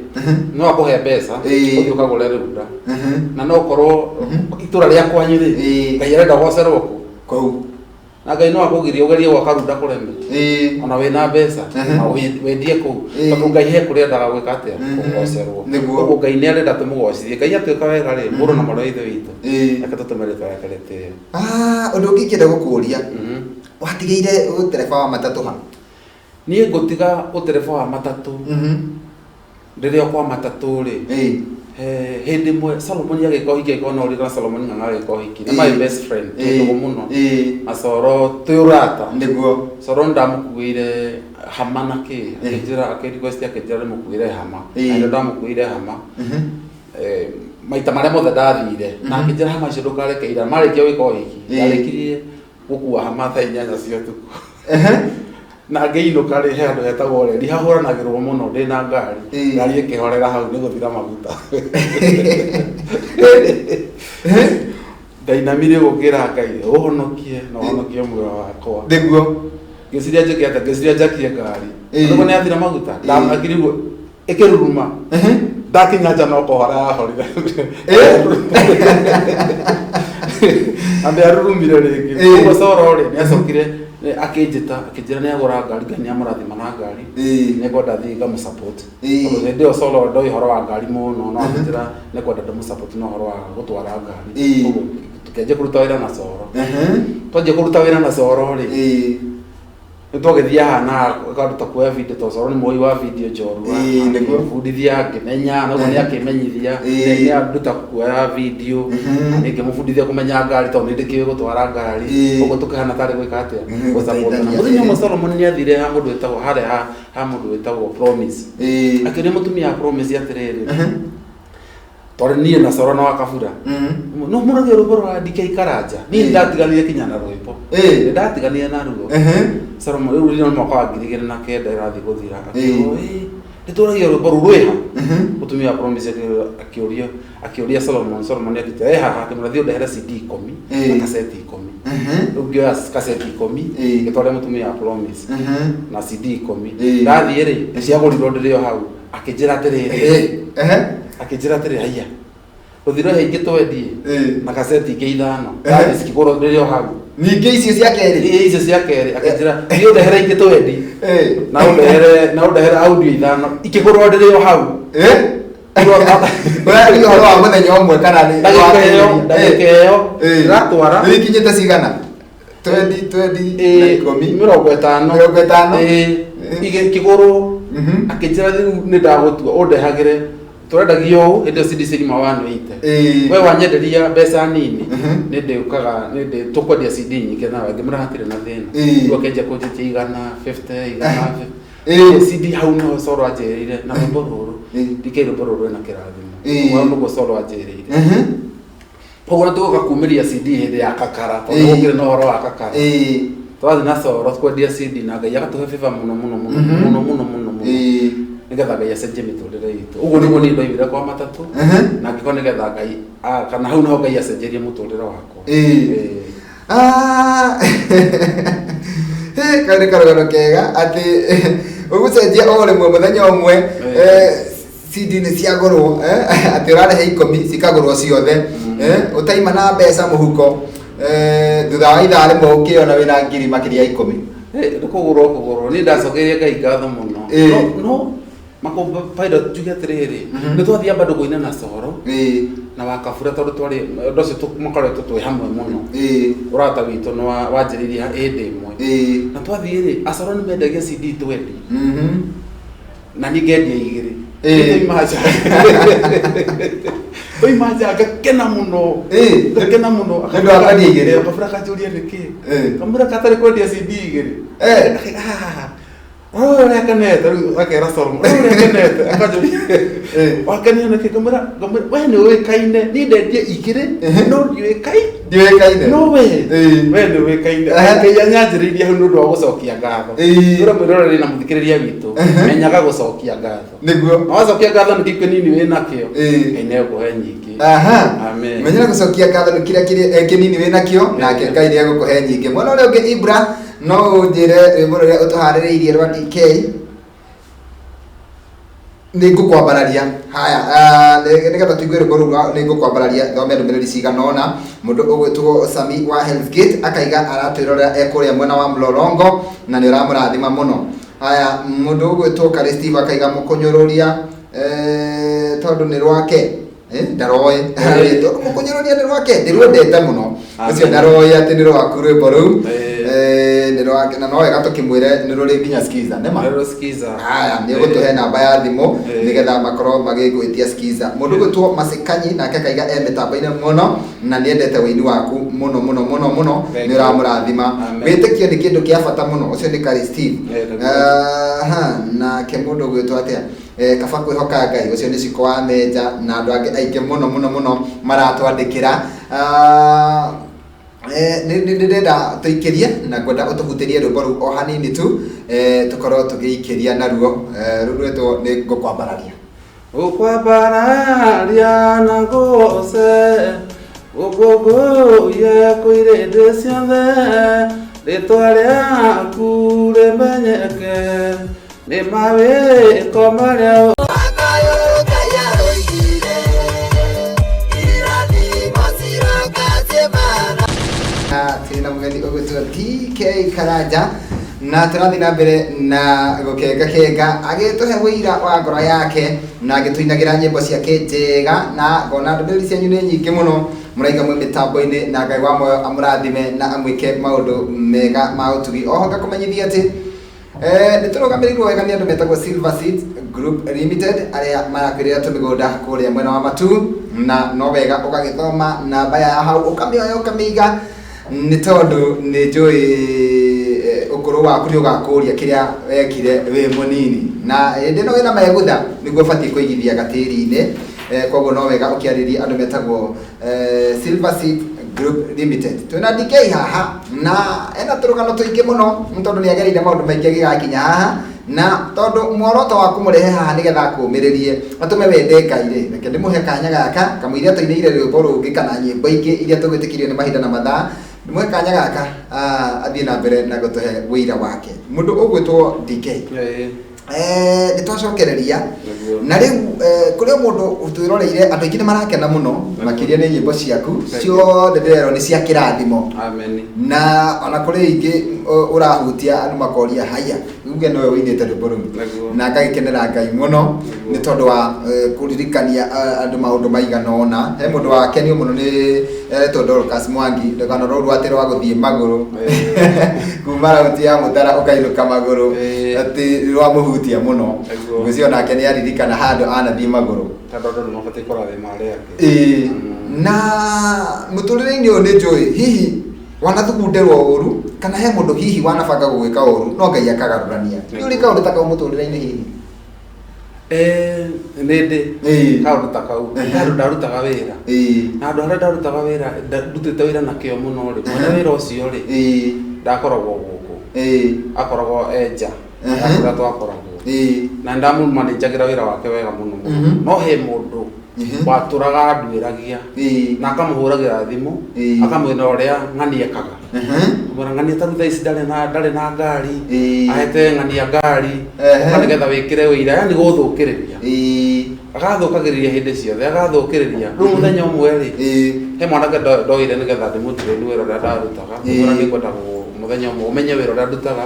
no akũhe mbeca ũthiĩ ũkagũre runda, na no ũkorwo itũra rĩa kwanyu rĩ, Ngai arenda ũgocerwo kũ kũu. Na Ngai no akũgirie ũgerie gwaka runda kũreme ona wĩna mbeca na wendie kũu, tondũ Ngai he kũrĩa endaga gwĩka atĩa? Kũgocerwo. Ũguo Ngai nĩ arenda tũmũgocithie. Ngai atuĩka wega rĩ, mũrũ na mwarĩ wa Ithe witũ, reke tũtũme rĩtwa rĩake rĩtĩo. Ah, ũndũ ũngĩ ingĩenda gũkũria, watigĩire ũtereba wa matatũ ha? Niĩ ngũtiga ũtereba wa matatũ rĩrĩa kwa matatũ rĩ, hĩndĩ ĩmwe Solomon agĩka ũhiki, agĩkorwo no ũririkana Solomon Ng'ang'a agĩka ũhiki na my best friend, twĩ ndũgũ mũno na Soro, twĩ ũrata. Soro ndamũkuĩire hama na kĩ, akĩnjĩra, akĩ request, akĩnjĩra ndĩmũkuĩre hama. Na nĩ ndamũkuĩire hama maita marĩa mothe ndathire, na akĩnjĩra hama icio ndũkareke ira marĩkia gwĩka ũhiki. Ndarĩkirie gũkua hama thaa 8 cia ũtukũ na ngĩinũka rĩ, he handũ hetagwo reri hahũranagĩrwo mũno, ndĩna ngari, ngari ĩkĩhorera hau nĩ gũthira maguta. Ndainamire gũkĩra Ngai, ũhonokie na ũhonokie muoyo wakwa. Ngĩciria njĩke atĩa? Ngĩciria njakie ngari. Nĩguo nĩ yathira maguta. Ndamakire ũguo ĩkĩruruma. Ndakinya nja no kũhora yahorire na ndĩarurumire rĩngĩ. Ũguo Soro rĩ, nĩ acokire akĩnjĩta, akĩnjĩra nĩ agũra ngari, Ngai nĩ amũrathima na ngari, nĩ ngwenda thiĩ ngamũ-support, tondũ hĩndĩ ĩyo Soro ndoĩ ũhoro wa ngari mũno, no akĩnjĩra nĩ kwenda ndĩmũ-support na ũhoro wa gũtwara ngari. Ũguo tũkĩanjia kũruta wĩra na Soro. Twanjia kũruta wĩra na Soro rĩ, nĩ twagĩthiaga na karuta kuoya video, tondũ Soro nĩ muoi wa video njorua. Akĩbundithia, ngĩmenya, na ũguo nĩ akĩmenyithia, nĩ anduta kuoya video, na nĩ ngĩmũbundithia kũmenya ngari, tondũ nĩ ndĩkĩũĩ gũtwara ngari. Ũguo tũkĩhana tarĩ gwĩka atĩa? Gũsupportana. Gũteithania. Mũthenya ũmwe Solomon nĩ athire ha mũndũ wĩtagwo harĩa ha mũndũ wĩtagwo Promise, akĩũria mũtumia wa Promise atĩrĩrĩ, tondũ niĩ na Soro na wa Kabura no mũragia rwĩmbo rwa DK Karanja, niĩ ndatiganire kinya na rwĩmbo. Nĩ ndatiganire na ruo. Solomon rĩu rĩrĩ mwaka wa 2009 ĩrathiĩ gũthira, akĩrwo, "Ĩ, nĩtũragia rwĩmbo rũu rwĩha?" Mũtumia wa Promise akĩũria, akĩũria Solomon. Solomon akĩte ĩ haha, akĩmwĩra, "Thiĩ ũndehere CD 10 na kaseti 10." Rĩu ngĩoya kaseti 10, ngĩtwarĩra mũtumia wa Promise na CD 10. Ndathiĩ rĩ, nĩciagũrirwo ndĩrĩ o hau. Akĩnjĩra atĩrĩrĩ, akĩnjĩra atĩrĩ, "Haiya, rũthiro he ingĩ twendie na kaseti ingĩ ithano." Ndathiĩ cikĩgũrwo ndĩrĩ o hau. Ningĩ icio cia kerĩ? Ĩ, icio cia kerĩ, akĩnjĩra, "Thiĩ ũndehere ingĩ twendi na ũndehere audio ithano." Ikĩgũrwo ndĩrĩ o hau. Ũraria ũhoro wa mũthenya ũmwe kana nĩ Ndagĩka ĩyo, ndagĩka ĩyo ndĩratwara. Rĩu ikinyĩte cigana? Twendi twendi na 10? 50. 50. Ĩ, ikĩgũrwo. Akĩnjĩra, "Rĩu nĩ ndagũtua ũndehagĩre, tũrendagia ũũ." Hĩndĩ ĩyo CD ciauma 180. "We wanyenderia mbeca nini, nĩ ndĩũkaga, nĩ ndĩ tũkwendia CD nyingĩ nawe." Ngĩmwĩra hatirĩ na thĩna. Rĩu akĩanjia kũnjĩtia 150, 150. CD hau nĩho Soro anjĩrĩire na rwĩmbo rũrũ, DK, rwĩmbo rũrũ rwĩna kĩrathimo. Ũguo nĩguo Soro anjĩrĩire. Koguo nĩ tũgũka kumĩria CD hĩndĩ ya kakara, tondũ gũkĩrĩ na ũhoro wa kakara. Twathiĩ na Soro kwendia CD na Ngai agatũhe favor mũno mũno mũno mũno mũno mũno mũno, nĩgetha Ngai acenjie mĩtũrĩre itũ. Ũguo nĩguo niĩ ndoimire kwa matatũ na ngĩkorwo nĩgetha Ngai kana hau nĩho Ngai acenjerie mũtũrĩre wakwa. Ah, kau nĩ karũgano kega atĩ ũgũcenjia o rĩmwe mũthenya ũmwe, CD nĩ ciagũrwo, atĩ ũrarehe 10 cikagũrwo ciothe, ũtaima na mbeca mũhuko, thutha wa ithaa rĩmwe ũkĩona wĩna ngiri makĩria ya 10. Nĩ kũgũrwo kũgũrwo, niĩ ndacokeirie Ngai ngatho mũno. No no Makũ pilot njuge atĩrĩrĩ, nĩ twathiaga bado kũina na Coro na Wakabura, tondũ twarĩ andũ acio makoretwo twĩ hamwe mũno. Ũrata witũ nĩ wanjĩrĩirie hĩndĩ ĩmwe. Na twathiĩ rĩ, Acoro nĩ mendagia CD 20 na niĩ ngendia 2. Twaima nja, twaima nja ngakena mũno. Ngakena mũno. Nĩ ũndũ wa kwendia 2. Kabura kanjũria nĩkĩ. Kamũra katarĩ kwendia CD 2. Ũyũ ũrĩa akenete rĩu akera Solomon, ũyũ ũrĩa akenete akanjũria wakenio nĩkĩ, ngamwĩra we nĩ ũĩkaine, niĩ ndendia 2 no ndiũĩkaine. Ndiũĩkaine. No we we nĩ ũĩkaine. Ngai anyanjĩrĩirie hau nĩ ũndũ wa gũcokia ngatho. Ũrĩa mwĩroreri na mũthikĩrĩria witũ, menyaga gũcokia ngatho. Nĩguo. Na wacokia ngatho nĩ kĩu kĩnini wĩ nakĩo, Ngai nĩ egũkũhe nyingĩ. Amen. Menyera gũcokia ngatho nĩ kĩrĩa kĩnini wĩ nakĩo, nake Ngai nĩ egũkũhe nyingĩ. Mwena ũrĩa ũngĩ, Ibra, no ũnjĩre rwĩmbo rũrĩa ũtũharĩrĩirie rwa DK nĩ ngũkwambararia. Haya, nĩgetha tũigue rwĩmbo rũu rwa nĩ ngũkwambararia, thome ndũmĩrĩri cigana ũna. Mũndũ ũgwĩtwo Sami wa Hell's Gate akaiga aratwĩrorera e kũrĩa mwena wa Mlolongo na nĩ ũramũrathima mũno. Haya, mũndũ ũgwĩtwo Karĩ Steve akaiga mũkũnyũrũria tondũ nĩ rwake. Ndaroĩ. Tondũ mũkũnyũrũria nĩ rwake, ndĩrwendete mũno. Ũcio ndaroĩ atĩ nĩ rwaku rwĩmbo rũu. Nĩ rwake, na no wega tũkĩmwĩre nĩ rũrĩ nginya Skiza, nĩ ma? Nĩ rũrĩ Skiza. Haya, nĩ ũgũtũhe namba ya thimũ nĩgetha makorwo magĩgwĩtia Skiza. Mũndũ ũgwĩtwo Masekanyi nake akaiga e mĩtambo-inĩ mũno na nĩendete ũini waku mũno mũno mũno mũno, nĩ ũramũrathima. Wĩtĩkio nĩ kĩndũ kĩa bata mũno, ũcio nĩ Karĩ Steve. Nake mũndũ ũgwĩtwo atĩa? Kaba kwĩhoka Ngai, ũcio nĩ Ciko wa Menja na andũ angĩ aingĩ mũno mũno mũno maratwandĩkĩra. Nĩ ndĩrenda tũikĩrie na ngwenda ũtũhutĩrie rwĩmbo rũu o hanini tu, tũkorwo tũgĩikĩria naruo. Rũu rwĩtwo nĩ ngũkwambararia. Ngũkwambararia na ngũgoce, ngũkũngũiye kwĩ irĩndĩ ciothe, rĩtwa rĩaku rĩmenyeke nĩ mawĩko marĩa Twĩna mũgeni ũgwĩtwo DK Karanja na tũrathiĩ na mbere na gũkenga kenga agĩtũhe ũira wa ngoro yake na agĩtũinagĩra nyĩmbo ciake njega, na ngona ndũmĩrĩri cianyu nĩ nyingĩ mũno, mũraiga mwĩ mĩtambo-inĩ, na Ngai wa muoyo amũrathime na amwĩke maũndũ mega ma ũtugi. Oho ngakũmenyithia atĩ nĩ tũrũgamĩrĩirwo wega nĩ andũ metagwo Silver Seeds Group Limited arĩa marakwĩrĩra tũmĩgũnda kũrĩa mwena wa Matuu, na no wega ũgagĩthoma namba ya hau ũkamĩoya ũkamĩiga, nĩ tondũ nĩ njũĩ ũkũrũ waku nĩ ũgakũria kĩrĩa wekire wĩ mũnini, na hĩndĩ ĩno wĩna megutha nĩguo ũbatiĩ kũigithia gatĩri-inĩ. Koguo no wega ũkĩarĩrie andũ metagwo Silver Seed Group Limited. Twĩna DK haha na ena tũrũgano tũingĩ mũno, nĩ tondũ nĩ agereire maũndũ maingĩ agĩgakinya haha, na tondũ muoroto wa kũmũrehe haha nĩgetha akũũmĩrĩrie atũme wende Ngai rĩ, reke ndĩmũhe kanya gaka kamũira tũinĩire rwĩmbo rũngĩ kana nyĩmbo ingĩ iria tũgwĩtĩkĩrio nĩ mahinda na mathaa. Ndĩmũhe kanya gaka athiĩ na mbere na gũtũhe ũira wake. Mũndũ ũgwĩtwo DK, nĩ twacokereria na rĩu kũrĩ o mũndũ ũtwĩroreire, andũ aingĩ nĩ marakena mũno makĩria nĩ nyĩmbo ciaku ciothe ndĩrerwo nĩ cia kĩrathimo. Amen. Na ona kũrĩ ingĩ ũrahutia andũ makoria haya, uge nowe ũinĩte rwĩmbo rũu. Na ngagĩkenera Ngai mũno nĩ tondũ wa kũririkania andũ maũndũ maigana ũna. He mũndũ wakenio mũno nĩ eretwo Dorcas Mwangi, rũgano rũu atĩ rwa gũthiĩ magũrũ kuma rauti ya Mũtara ũkainũka magũrũ, atĩ rwamũhutia mũno. Ngwĩciria onake nĩ aririkana handũ anathiĩ magũrũ. Tondũ andũ nĩ mabatiĩ kũrathima arĩa angĩ. Na mũtũrĩre-inĩ ũyũ nĩ njũĩ hihi wanathugundĩrwo ũru kana he mũndũ hihi wanabanga gũgwĩka ũru no Ngai akagarũrania. Nĩ ũrĩ kaũndũ ta kau mũtũrĩre-inĩ hihi? Nĩ ndĩ kaũndũ ta kau. Handũ ndarutaga wĩra. Na handũ harĩa ndarutaga wĩra, ndutĩte wĩra na kĩo mũno rĩ, mwene wĩra ũcio rĩ, ndakoragwo gũkũ. Akoragwo e nja. Kũrĩa twakoragwo. Na ndamũmanĩnjagĩra wĩra wake wega mũno mũno. No he mũndũ watũraga nduĩragia na akamũhũragĩra thimũ, akamwĩra ũrĩa ng'ani ekaga. Mwĩra ng'ani ta rĩu thaa ici ndarĩ na ngari, ahete ng'ani ya ngari, ũka nĩgetha wĩkĩre ũira, yani gũthũkĩrĩria. Agathũkagĩrĩria hĩndĩ ciothe, agathũkĩrĩria. Rĩu mũthenya ũmwe rĩ, he mwanake ndoire nĩgetha ndĩmũtrain wĩra ũrĩa ndarutaga, ngĩmwĩra nĩngwenda Mũthenya ũmwe ũmenye wĩra ũrĩa ndutaga,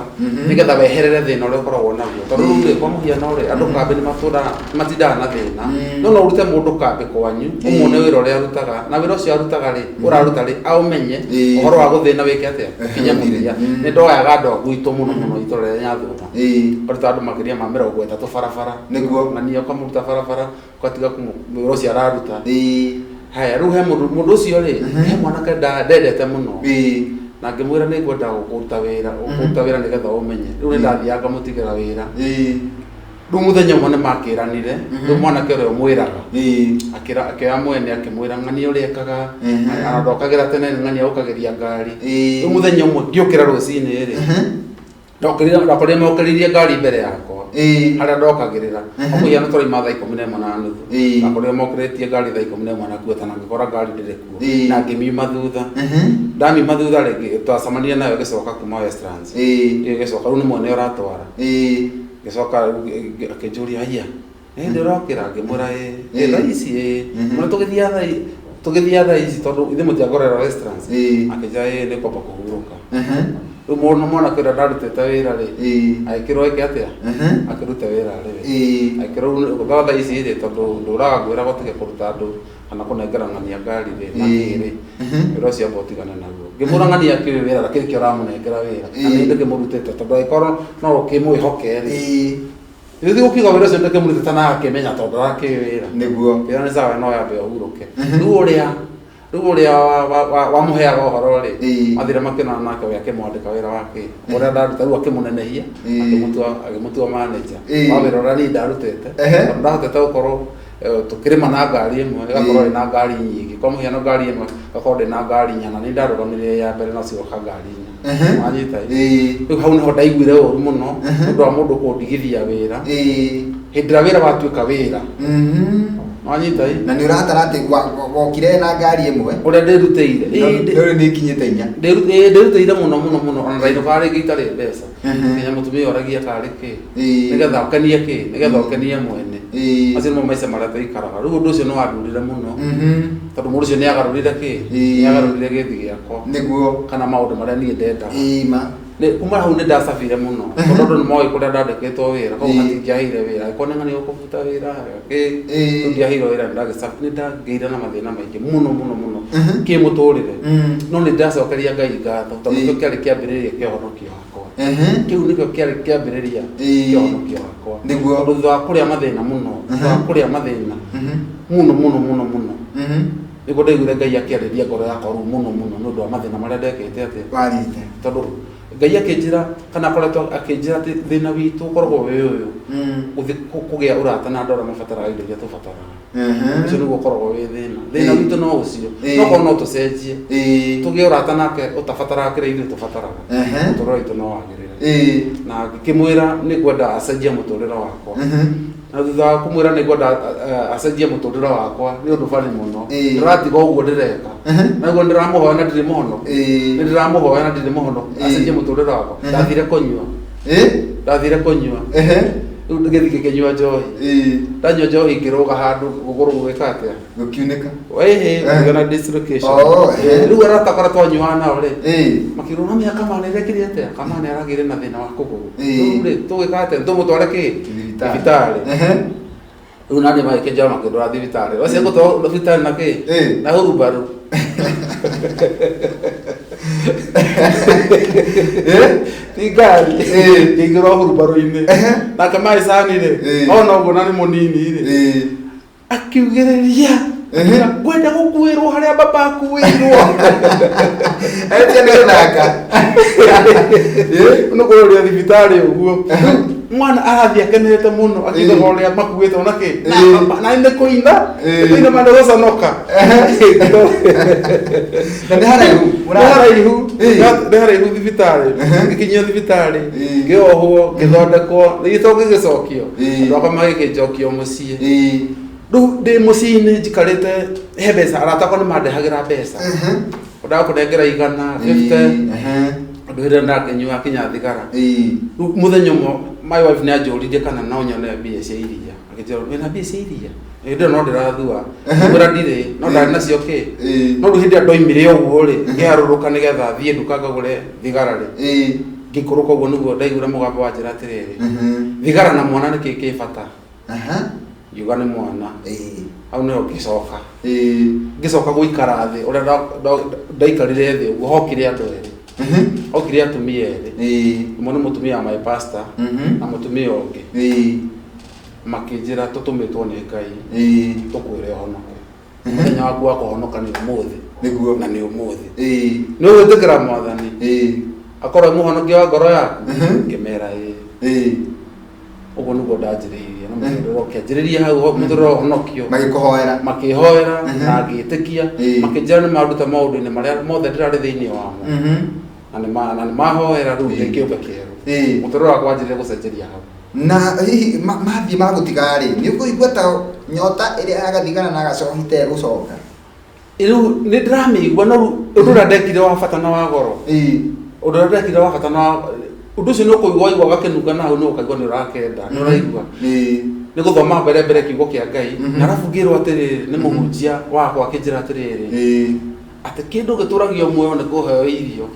nĩgetha weherere thĩna ũrĩa ũkoragwo naguo, tondũ rĩu rĩ, kwa mũhiano rĩ, andũ kambĩ nĩ matũraga matindaga na thĩna. No no ũrute mũndũ kambĩ kwanyu, ũmuone wĩra ũrĩa arutaga, na wĩra ũcio arutaga rĩ, ũraruta rĩ, aũmenye. Ũhoro wa gũthĩna wĩke atĩa? Ũkinye Ũthire. Mũthia. Nĩ ndoyaga andũ a gwitũ mũno mũno, itũra rĩa Nyathũna. Ũkaruta andũ makĩria ma 30 barabara. Na niĩ ũkamũruta barabara, ũgatiga wĩra ũcio araruta. Haya, rĩu he mũndũ, mũndũ ũcio rĩ, he mwanake ndendete mũno, na ngĩmwĩra nĩ ngwenda gũkũruta wĩra, gũkũruta wĩra nĩgetha ũmenye. Rĩu nĩ ndathiaga ngamũtigĩra wĩra. Rĩu mũthenya ũmwe nĩ makĩranire. Rĩu mwanake ũrĩa ũmwĩraga akĩra, akĩoya mwene, akĩmwĩra ng'ania ũrĩa ekaga. Ona ndokagĩra tene, nĩ ng'ania ũkagĩria ngari. Rĩu mũthenya ũmwe ngĩũkĩra rũcinĩ rĩ, ndokĩrire, ndakorire mokĩrĩirie ngari mbere yakwa harĩa ndokagĩrĩra. Kwa mũhiano tũraima thaa 11:30. Ndakorire mokĩrĩtie ngari thaa 11 na quarter, na ngĩkora ngari ndĩrĩ kuo. Na ngĩmiuma thutha. Ndamiuma thutha rĩ, twacemania nayo ĩgĩcoka kuma Westlands. Ĩgĩcoka, rĩu nĩ mwene ũratwara. Ngĩcoka rĩu akĩnjũria, "Haiya, nĩ ndĩrokĩra?" Ngĩmwĩra, "Ĩĩ." "Ĩ thaa ici?" "Ĩĩ." Mũno tũgĩthiaga thaa ici, tondũ ithuĩ mũtiangorera Westlands. Akĩnjĩra, "Ĩĩ, nĩ kwamba kũhurũka." Rĩu mũndũ, mwanake ũrĩa ndarutĩte wĩra rĩ, agĩkĩrwo ĩke atĩa? Akĩrute wĩra rĩ, akĩrwo rĩu thaa ici rĩ, tondũ ndũraga ngwĩra gũtige kũruta andũ kana kũnengera ng'ania ngari rĩ, na kĩrĩ wĩra ũcio amba ũtigane naguo. Ngĩmwĩra ng'ania akĩũĩ wĩra, lakini kĩo ũramũnengera wĩra na nĩ ndĩkĩmũrutĩte, tondũ angĩkorwo no ũkĩmwĩhoke rĩ, rĩu gũkiuga wĩra ũcio ndĩkĩmũrutĩte na akĩmenya tondũ arakĩũĩ wĩra. Kĩra nĩ sawa, no yambe ũhurũke. Rĩu ũrĩa wamũheaga ũhoro rĩ, mathire makĩonana nake, we akĩmwandĩka wĩra wake ũrĩa ndaruta. Rĩu akĩmũnenehia, agĩmũtua manager wa wĩra ũrĩa niĩ ndarutĩte, tondũ ndahotete gũkorwo tũkĩrĩma na ngari ĩmwe, ĩgakorwo ĩna ngari nyingĩ. Kwa mũhiano ngari ĩmwe ĩgakorwo ndĩna ngari inya, na nĩ ndarũgamĩrĩire ya mbere, no cigoka ngari inya. Wanyita? Rĩu hau nĩho ndaiguire ũru mũno, nĩ ũndũ wa mũndũ kũndigithia wĩra hĩndĩ ĩrĩa wĩra watuĩka wĩra. Wanyita ĩ? Na nĩ ũratara atĩ wokire na ngari ĩmwe. Ũrĩa ndĩrutĩire. Rĩu nĩ ikinyĩte inya. Ndĩrutĩire mũno mũno mũno, ona ndainũkaga rĩngĩ itarĩ mbeca. Nginya mũtumia oragia karĩ kĩ, nĩgetha ũkenie kĩ, nĩgetha ũkenie mwene. Macio nĩmo maica marĩa tũikaraga rĩu. Ũndũ ũcio nĩ wandurire mũno, tondũ mũndũ ũcio nĩ agarũrire kĩ, nĩ agarũrire gĩthi gĩakwa kana maũndũ marĩa niĩ ndendaga. Ma. Kuma hau nĩ ndacabire mũno, tondũ andũ nĩ moĩ kũrĩa ndandĩkĩtwo wĩra, koguo matingĩaheire wĩra angĩkorwo nĩ ng'ania gũkũbuta wĩra kĩ. Rĩu ndiaheirwo wĩra, nĩ ndagĩire na mathĩna maingĩ mũno mũno mũno kĩmũtũrĩre. No nĩ ndacokeria Ngai ngatho, tondũ nĩkĩo kĩarĩ kĩambĩrĩria kĩa ũhonokio wakwa. Kĩu nĩkĩo kĩarĩ kĩambĩrĩria kĩa ũhonokio wakwa. Tondũ thutha wa kũrĩa mathĩna mũno, thutha wa kũrĩa mathĩna mũno mũno mũno mũno, nĩguo ndaiguire Ngai akĩarĩria ngoro yakwa rĩu mũno mũno, nĩ ũndũ wa mathĩna marĩa ndekĩte atĩa. Warĩte. Tondũ Ngai akĩnjĩra, kana akoretwo akĩnjĩra atĩ thĩna witũ ũkoragwo wĩ ũyũ, gũthiĩ kũgĩa ũrata na andũ arĩa mabataraga indo iria tũbataraga. Ũcio nĩguo ũkoragwo wĩ thĩna. Thĩna witũ no ũcio. No korwo no tũcenjie, tũgĩe ũrata nake ũtabataraga kĩrĩa ithuĩ tũbataraga, mũtũrĩre witũ no wagĩrĩre. Na ngĩkĩmwĩra nĩ ngwenda acenjie mũtũrĩre wakwa. Na thutha wa kũmwĩra nĩ ngwenda acenjie mũtũrĩre wakwa, nĩ ũndũ bani mũno. Ndĩratiga ũguo ndĩreka, naguo ndĩramũhoya na ndirĩ mũhono. Nĩ ndĩramũhoya na ndirĩ mũhono acenjie mũtũrĩre wakwa. Ndathire kũnyua. Ndathire kũnyua. Rĩu ngĩthiĩ ngĩkĩnyua njohi. Ndanyua njohi, ngĩrũga handũ gũgũrũ gũgĩka atĩa? Gũkiunĩka. Ĩhĩ, kũgĩa na dislocation. Oh, ehe. Rĩu arata akora twanyuaga nao rĩ, makĩrwo no mĩaka kamana ĩrekire atĩa, kamana aragĩire na thĩna wa kũgũrũ. Rĩu rĩ, tũgĩka atĩa? Tũmũtware kĩ? Thibitarĩ. Thibitarĩ. Rĩu nani magĩkĩnjoya makĩndwara thibitarĩ. Wacia gũtwarwo thibitarĩ na kĩ? Na hurubarũ. Ti ngari. Ngĩingĩrwo hurubarũ-inĩ. Nake maicani rĩ, ona ũguo na nĩ mũnini rĩ, akiugĩrĩria, "Ngwenda gũkuĩrwo harĩa baba akuĩirwo." Etia nĩ gũthaka. Nĩ kũrũria thibitarĩ ũguo mwana arathiĩ akenete mũno, akiugaga ũrĩa makuĩtwo na kĩ na baba, na nĩ kũina, nĩ kũina ma nĩ gũconoka. Na nĩ haraihu. Nĩ haraihu. Nĩ haraihu thibitarĩ. Ngĩkinyio thibitarĩ, ngĩohwo, ngĩthondekwo, gĩto gĩgĩcokio. Andũ akwa magĩkĩnjokio mũciĩ. Rĩu ndĩ mũciĩ-inĩ njikarĩte, he mbeca arata akwa nĩ mandehagĩra mbeca, ũndaga kũnengera 100, 50, ũndũ ĩrĩa ndakĩnyua kinya thigara. Rĩu mũthenya ũmwe my wife nĩ anjũririe kana no nyone mbia cia iria. Akĩnjĩra, "Wĩna mbia cia iria?" Hĩndĩ ĩyo no ndĩrathua. Ngĩmwĩra ndirĩ, no ndarĩ nacio kĩ. No rĩu hĩndĩ ĩrĩa ndoimire ũguo rĩ, ngĩharũrũka nĩgetha thiĩ nduka ngagũre thigara rĩ, ngĩikũrũka ũguo nĩguo ndaiguire mũgambo wanjĩra atĩrĩrĩ, "Thigara na mwana nĩkĩ kĩ bata?" Ngiuga nĩ mwana. Hau nĩho ngĩcoka. Ngĩcoka gũikara thĩ, ũrĩa ndaikarire thĩ ũguo, hokire andũ erĩ. Hokire atumia erĩ. Ũmwe nĩ mũtumia wa my pastor na mũtumia ũngĩ. Makĩnjĩra tũtũmĩtwo nĩ Ngai tũkwĩre ũhonoke. Mũthenya waku wa kũhonoka nĩ ũmũthĩ. Nĩguo. Na nĩ ũmũthĩ. Nĩ ũgwĩtĩkĩra Mwathani akorwo e mũhonokia wa ngoro yaku? Ngĩmera ĩĩ. Ũguo nĩguo ndanjĩrĩirie na mũtũrĩre ũkĩanjĩrĩria hau mũtũrĩre ũhonokio. Magĩkũhoera. Makĩhoera na ngĩtĩkia. Makĩnjĩra nĩ manduta maũndũ-inĩ marĩa mothe ndĩrarĩ thĩinĩ wamo. Na nĩ na nĩ mahoera rĩu ndĩ kĩũmbe kĩerũ. Mũtũrĩre wakwa wanjĩrĩria gũcenjeria hau. Na hihi mathiĩ magũtiga rĩ, nĩ ũkũigua ta nyota ĩrĩa ya gathigara na gacohi ta ĩgũcoka? Rĩu nĩ ndĩramĩigua, no rĩu ũndũ ũrĩa ndekire wa bata na wa goro, ũndũ ũrĩa ndekire wa bata na ũndũ ũcio nĩ ũkũigua waigua gakĩnunga na hau nĩ ũkaigua nĩ ũrakenda, nĩ ũraigua. Nĩ gũthoma mbere mbere kiugo kĩa Ngai, na arabu ngĩrwo atĩrĩrĩ nĩ mũhunjia wakwa akĩnjĩra atĩrĩrĩ, atĩ kĩndũ gĩtũragio muoyo nĩ kũheo irio.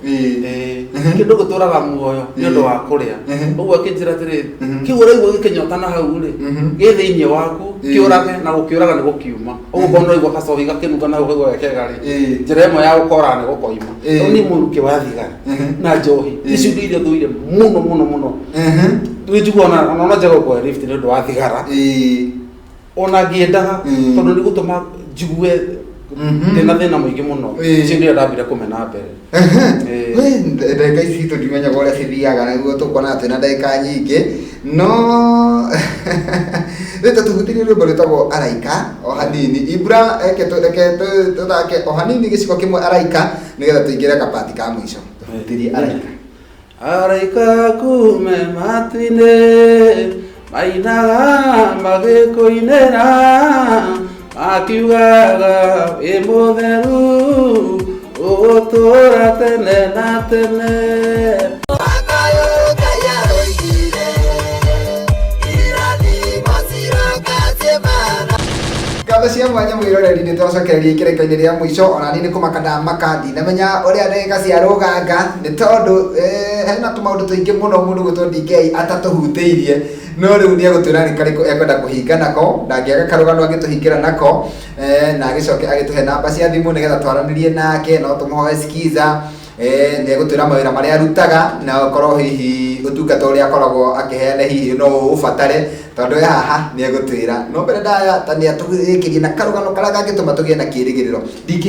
Kĩndũ gĩtũraga muoyo nĩ ũndũ wa kũrĩa. Ũguo akĩnjĩra atĩrĩrĩ, kĩu ũraigua gĩkĩnyota na hau rĩ, gĩ thĩinĩ waku, kĩũrage, na gũkĩũraga nĩ gũkiuma. Ũguo korwo nĩũraigua gacohi gakĩnunga na hau ũkaigua ge kega rĩ, njĩra ĩmwe ya gũkoraga nĩ gũkoima. Rĩu niĩ mũrukĩ wa thigara na njohi icio indo iria thũire mũno mũno mũno. Nĩ njiguaga ona no njage gũkũhe lift nĩ ũndũ wa thigara. Ona ngĩendaga, tondũ nĩ gũtũma njigue ndĩna thĩna mũingĩ mũno. Icio ndio ndambire kũmena mbere. We, ndagĩka ici citũ ndimenyaga ũrĩa cithiaga, nĩguo tũkuona twĩna ndagĩka nyingĩ, no rĩu tũtũhutĩrie rwĩmbo rwĩtagwo Araika o hanini. Ibra, reke tũthake o hanini gĩcigo kĩmwe Araika, nĩgetha tũingĩre kapati ka mũico. Tũhutĩrie Araika. Araika kume matu-inĩ mainaga magĩkũinĩra, makiugaga wĩ mũtheru, ũgũtũũra tene na tene. Ngatho cia mwanya mwĩroreri, nĩ twacokereria ikĩrĩko-inĩ rĩa mũico. Ona niĩ nĩ kũmaka ndamaka, ndinamenya ũrĩa ndagĩka cia rũganga, nĩ tondũ hena tũmaũndũ tũingĩ mũno mũndũ gwĩtwo DK atatũhutĩirie, no rĩu nĩ egũtwĩra nĩ karĩkũ ekwenda kũhinga nako. Ndangĩaga karũgano angĩtũhingĩra nako, na agĩcoke agĩtũhe namba cia thimũ nĩgetha twaranĩrie nake, no tũmũhoe skiza. Nĩ egũtwĩra mawĩra marĩa arutaga, na ũkorwo hihi ũtungata ũrĩa akoragwo akĩheana hihi no ũũbatare, tondũ e haha nĩ egũtwĩra. No mbere ndaya ta nĩ atũrĩkĩrie na karũgano karĩa kangĩtũma tũgĩe na kĩĩrĩgĩrĩro. DK,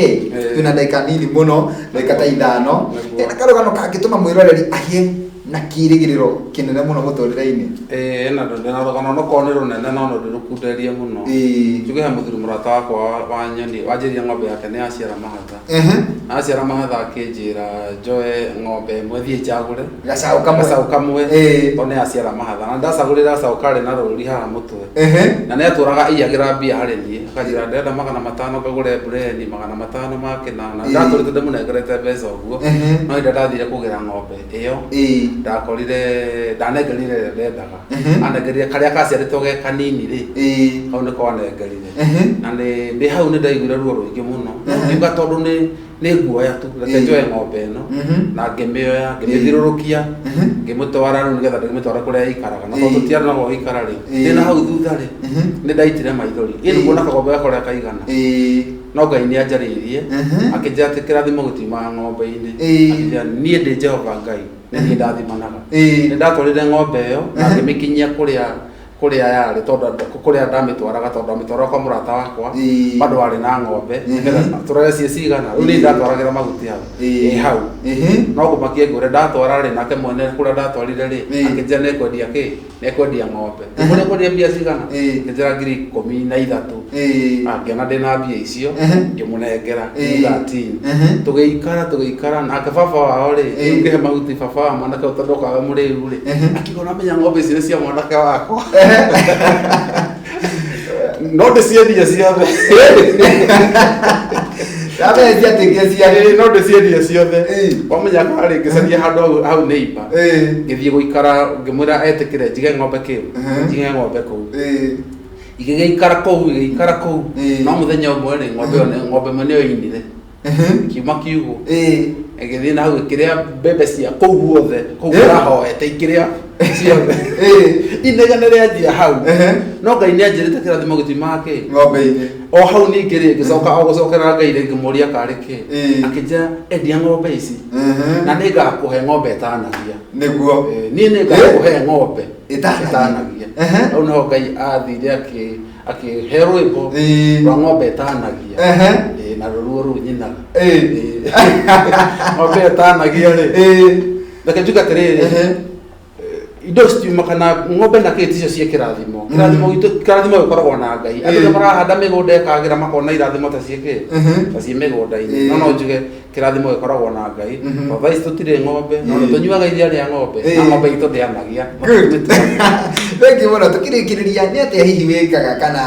twĩna ndagĩka nini mũno, ndagĩka ta ithano. Hena karũgano kangĩtũma mwĩroreri agĩe na kĩĩrĩgĩrĩro kĩnene mũno mũtũrĩre-inĩ? Ĩĩ, na ndĩ na rũgano, no korwo nĩ rũnene no no ndĩrũkunderie mũno. Njuge he mũthuri mũrata wakwa wa nyoni wanjĩrire ng'ombe yake nĩ yaciara mahatha. Aciara mahatha akĩnjĩra njoe ng'ombe ĩmwe thiĩ njagũre Gacaũ kamwe. Gacaũ kamwe, tondũ nĩ yaciara mahatha, na ndacagũrĩra gacaũ karĩ na rũri haha mũtwe. Na nĩ atũraga aiyagĩra mbia harĩ niĩ, akanjĩra ndĩrenda 500 ngagũre mbureni, 500 ma kĩna, na ndatũrĩte ndĩmũnengerete mbeca ũguo. No hĩndĩ ĩrĩa ndathire kũgĩra ng'ombe ĩyo, ndakorire ndanengerire ĩrĩa ndendaga. Anengerire karĩa kaciarĩtwo ge kanini rĩ, hau nĩko anengerire. Na nĩ ndĩ hau nĩ ndaiguire ruo rũingĩ mũno. Ngiuga tondũ nĩ nguoya tu, reke njoe ng'ombe ĩno. Na ngĩmĩoya, ngĩmĩthirũrũkia, ngĩmĩtwara rĩu nĩgetha ndĩmĩtware kũrĩa ĩikaraga. Na tondũ tũtiarĩ na gwa gũikara rĩ, ndĩ na hau thutha rĩ, nĩ ndaitire maithori. Ĩ nĩguo na kagombe gakwa ũrĩa kaigana. No Ngai nĩ anjarĩirie, akĩnjĩra atĩ kĩrathimo gĩtiumaga ng'ombe-inĩ. Akĩnjĩra niĩ ndĩ Jehova Ngai, nĩ niĩ ndathimanaga. Nĩ ndatwarire ng'ombe ĩyo na ngĩmĩkinyia kũrĩa kũrĩa yarĩ, tondũ kũrĩa ndamĩtwaraga, tondũ ndamĩtwaraga kwa mũrata wakwa bado warĩ na ng'ombe, nĩgetha tũrore ciĩ cigana. Rĩu niĩ ndatwaragĩra mahuti hau. Ĩ hau no kũmakie ngũre ndatwara rĩ, nake mwene kũrĩa ndatwarire rĩ, akĩnjĩra nĩ ekwendia kĩ, nĩ ekwendia ng'ombe. Ngĩmũria ekwendia mbia cigana, akĩnjĩra 13,000. Ngĩona ndĩna mbia icio, ngĩmũnengera 13. Tũgĩikara tũgĩikara nake baba wao rĩ, rĩu ngĩhe mahuti baba wa mwanake ũyũ tondũ okaga mũrĩu rĩ, akiuga namenya ng'ombe ici nĩ cia mwanake wakwa, no ndĩciendie ciothe. Ndamenya ciatuĩkire cia Ĩĩ, no ndĩciendie ciothe. Wamenya karĩ ngĩcaria handũ hau hau neighbor, ngĩthiĩ gũikara, ngĩmwĩra etĩkĩre njige ng'ombe kĩu, njige ng'ombe kũu. Igĩgĩikara kũu, igĩikara kũu. Ĩĩ. No mũthenya ũmwe rĩ, ng'ombe ĩyo ng'ombe ĩmwe nĩyo inire. Ikiuma kiugũ. Ĩgĩthiĩ na hau ĩkĩrĩa mbembe cia kũu guothe, kũu kũrahoete ikĩrĩa ciothe. Inegene rĩanjia hau. No Ngai nĩ anjĩrĩte kĩrathimo gĩtiumaga kĩ? Ng'ombe-inĩ. O hau ningĩ rĩ, ngĩcoka o gũcokera Ngai rĩ, ngĩmũria karĩ kĩ. Akĩnjĩra endia ng'ombe ici. Na nĩ ngakũhe ng'ombe ĩtanagia. Nĩguo. Niĩ nĩ ngakũhe ng'ombe Ĩtanagia. ĩtanagia. Hau nĩho Ngai athire akĩhe rwĩmbo rwa ng'ombe ĩtanagia. Na rũruo rũu nyinaga. Ng'ombe ĩtanagia rĩ. Reke njuge atĩrĩrĩ, indo citiuma kana ng'ombe na kĩ ticio ciĩ kĩrathimo. Kĩrathimo gitũ, kĩrathimo gĩkoragwo na Ngai. Andũ nĩ marahanda mĩgũnda ĩkagĩra makona irathimo ta ciĩ kĩ? Ta ciĩ mĩgũnda-inĩ. No no njuge kĩrathimo gĩkoragwo na Ngai. Tondũ thaa ici tũtirĩ ng'ombe, no nĩ tũnyuaga iria rĩa ng'ombe, na ng'ombe itũ ndĩanagia. Good. Thank you mũno. Tũkĩrĩkĩrĩria, nĩ atĩa hihi wĩkaga kana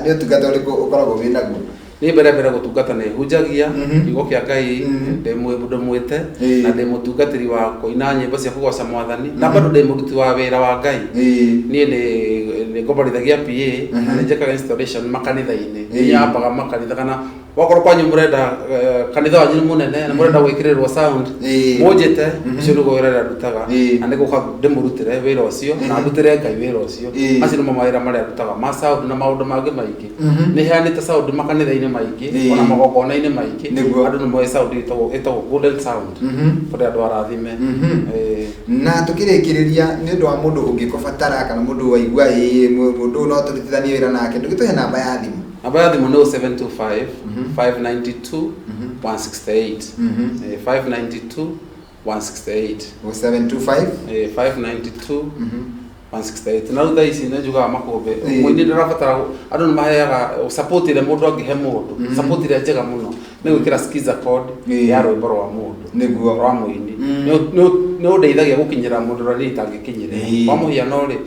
nĩ ũtungata ũrĩkũ ũkoragwo wĩ naguo? Niĩ mbere mbere gũtungata nĩ hunjagia kiugo kĩa Ngai, ndĩ mũndũ mwĩte na ndĩ mũtungatĩri wa kũina nyĩmbo cia kũgoca Mwathani, na bado ndĩ mũruti wa wĩra wa Ngai. Niĩ nĩ ngomborithagia PA na nĩ njĩkaga installation makanitha-inĩ. Nĩ nyambaga makanitha kana wakorwo kwanyu mũrenda kanitha wanyu nĩ mũnene na mũrenda gwĩkĩrĩrwo sound, mũnjĩte, ũcio nĩguo wĩra ũrĩa ndutaga, na nĩ gũka ndĩmũrutĩre wĩra ũcio na ndutĩre Ngai wĩra ũcio. Macio nĩmo mawĩra marĩa ndutaga ma sound na maũndũ mangĩ maingĩ. Nĩ heanĩte sound makanitha-inĩ maingĩ, ona magongona-inĩ maingĩ. Andũ nĩ moĩ sound ĩtagwo Golden Sound, tondũ andũ arathime. Na tũkĩrĩkĩrĩria, nĩ ũndũ wa mũndũ ũngĩkũbatara kana mũndũ waigua ĩĩ mũndũ ũyũ no tũrutithanie wĩra nake, ndũgĩtũhe namba ya thimũ. Namba ya thimũ nĩ 0725 592 168. 592 168. 0725 592 168. Na rĩu thaa ici nĩ njugaga makũmbĩ mũini ndĩrabatara, andũ nĩ maheaga support ĩrĩa mũndũ angĩhe mũndũ, support ĩrĩa njega mũno nĩ gwĩkĩra skiza code ya rwĩmbo rwa mũndũ, rwa mũini. Nĩ ũndeithagia gũkinyĩra mũndũ ũrĩa niĩ itangĩkinyĩrĩra. Kwa mũhiano rĩ,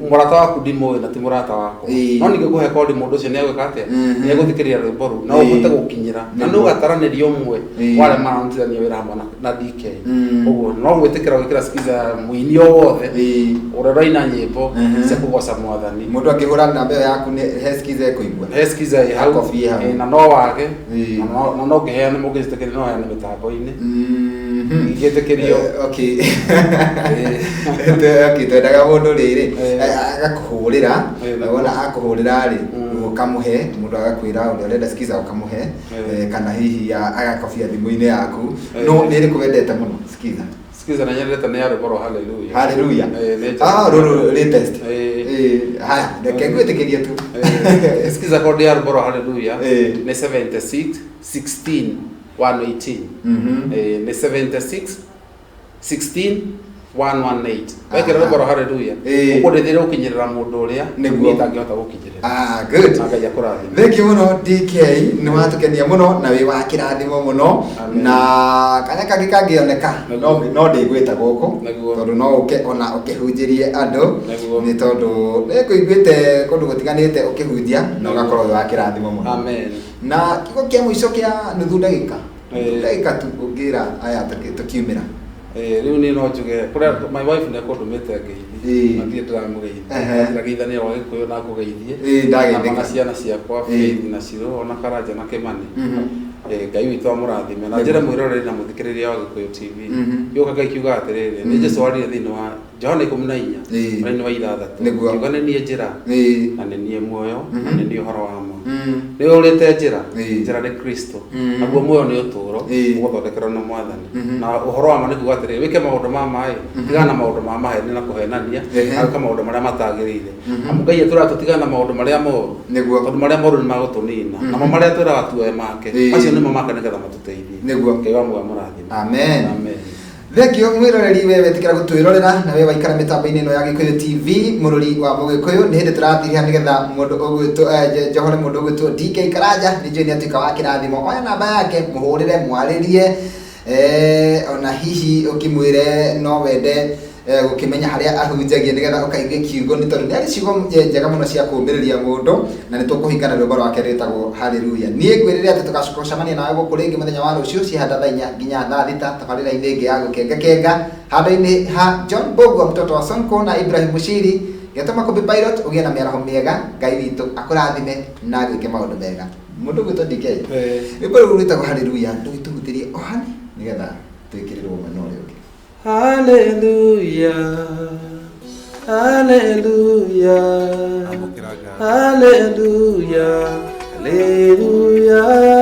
mũrata waku ndimũĩ na ti mũrata wakwa, no ningĩkũhe kodi mũndũ ũcio nĩ egwĩka atĩa? Nĩ egũthikĩrĩria rwĩmbo rũu na ũhote gũkinyĩra na nĩ ũgataranĩria ũmwe wa arĩa mararutithania wĩra hamwe na DK. Ũguo no gwĩtĩkĩra gwĩkĩra skiza ya mũini o wothe ũrĩa ũraina nyĩmbo cia kũgoca Mwathani. Mũndũ angĩhũra namba ĩyo yaku nĩ he skiza ekũigua? He skiza ĩ hau. Kobi ĩ hau. Na no wage, na no ngĩheane, mũngĩnjĩtĩkĩria no heane mĩtambo-inĩ. Ingĩtĩkĩrio. Okay. Okay, twendaga mũndũ rĩrĩ agakũhũrĩra, na wona akũhũrĩra rĩ, ũkamũhe, mũndũ agakwĩra ũrĩa ũrenda skiza ũkamũhe, kana hihi agakobia thimũ-inĩ yaku. No nĩ ĩrĩkũ wendete mũno skiza? Skiza na nyendete nĩ ya rwĩmbo rwa Hallelujah. Hallelujah. Nĩ njega. Ah, rũrũ latest. Haya, reke ngwĩtĩkĩrie tu. Skiza code ya rwĩmbo rwa Hallelujah nĩ 76 16 118. Nĩ 76 16 118. Wekĩra rwĩmbo rwa Hallelujah, ũkũndeithĩrĩria gũkinyĩrĩra mũndũ ũrĩa niĩ itangĩhota gũkinyĩrĩra. Ah, good. Na Ngai akũrathime. Thank you mũno DK, nĩ watũkenia mũno na wĩ wa kĩrathimo mũno. Amen. Na kanya kangĩ kangĩoneka no ndĩgwĩta gũkũ, tondũ no ũke ona ũkĩhunjĩrie andũ, nĩ tondũ nĩ ngũiguĩte kũndũ gũtiganĩte ũkĩhunjia na ũgakorwo wĩ wa kĩrathimo mũno. Amen. Na kiugo kĩa mũico kĩa nuthu ndagĩka, nuthu ndagĩka tu ũngĩra aya tũkiumĩra. Rĩu niĩ no njuge kũrĩa my wife nĩ ekũndũmĩte ngeithi, na ndirĩ ndĩramũgeithia, ndĩrageithania rwa Gĩkũyũ na ngũgeithie. Ndageithĩka. Na ciana ciakwa Faith na Shiro ona Karanja na Kĩmani. Ngai witũ amũrathime. Na njĩre mwĩroreri na mũthikĩrĩria wa Gĩkũyũ TV, kiugo kĩa Ngai kiugaga atĩrĩrĩ, nĩ Jesũ aririe thĩinĩ wa Johana 14, mũraini wa 6, kiuga nĩ niĩ njĩra, na nĩ niĩ muoyo, na nĩ niĩ ũhoro wa ma. Nĩ ũrĩte njĩra, njĩra nĩ Kristo, naguo muoyo nĩ ũtũũro ũgũthondekerwo na Mwathani. Na ũhoro wa ma nĩ kuga atĩrĩrĩ, wĩke maũndũ ma maĩ, tigana na maũndũ ma maheni na kũhenania, na wĩke maũndũ marĩa matagĩrĩire. Amu Ngai atwĩraga tũtigane na maũndũ marĩa moru, tondũ marĩa moru nĩ magũtũnina, namo marĩa atwĩraga tuoe make, macio nĩmo make nĩgetha matũteithie. Ngai wa muoyo amũrathime. Amen. Amen. Thank you mwiroreri we wetikira gutwirorera na we waikara mitambo-inĩ ĩno ya Gĩkũyũ TV, mũrori wa Mũgĩkũyũ. Nĩ hĩndĩ tũrathiria nĩgetha mũndũ ũgwĩtwo njohore mũndũ ũgwĩtwo DK Karanja, nĩ njũĩ nĩ atuĩka wa kĩrathimo. Oya namba yake, mũhũrĩre, mwarĩrie, ona hihi ũkĩmwĩre no wende gũkĩmenya harĩa ahunjagia nĩgetha ũkaigue kiugo, nĩ tondũ nĩ arĩ ciugo njega mũno cia kũũmĩrĩria mũndũ, na nĩ tũkũhingana rwĩmbo rwake rwĩtagwo Hallelujah. Niĩ ngwĩrĩre atĩ tũgacemania nawe gũkũ rĩngĩ mũthenya wa rũciũ ciĩhanda thaa 4 nginya thaa 6, tabarĩra-inĩ ĩngĩ ya gũkengakenga, handũ-inĩ ha John Mbũgua, mtoto wa Sonko na Ibrahim Mushiri. Getwo Makũmbĩ Pilot, ũgĩe na mĩaraho mĩega, Ngai witũ akũrathime na agwĩke maũndũ mega. Mũndũ ũgwĩtwo DK, rwĩmbo rũu rwĩtagwo Hallelujah, ndũgĩtũhutĩrie o hani nĩgetha twĩkĩrĩrwo mwena ũrĩa ũngĩ. Hallelujah, hallelujah, hallelujah, hallelujah.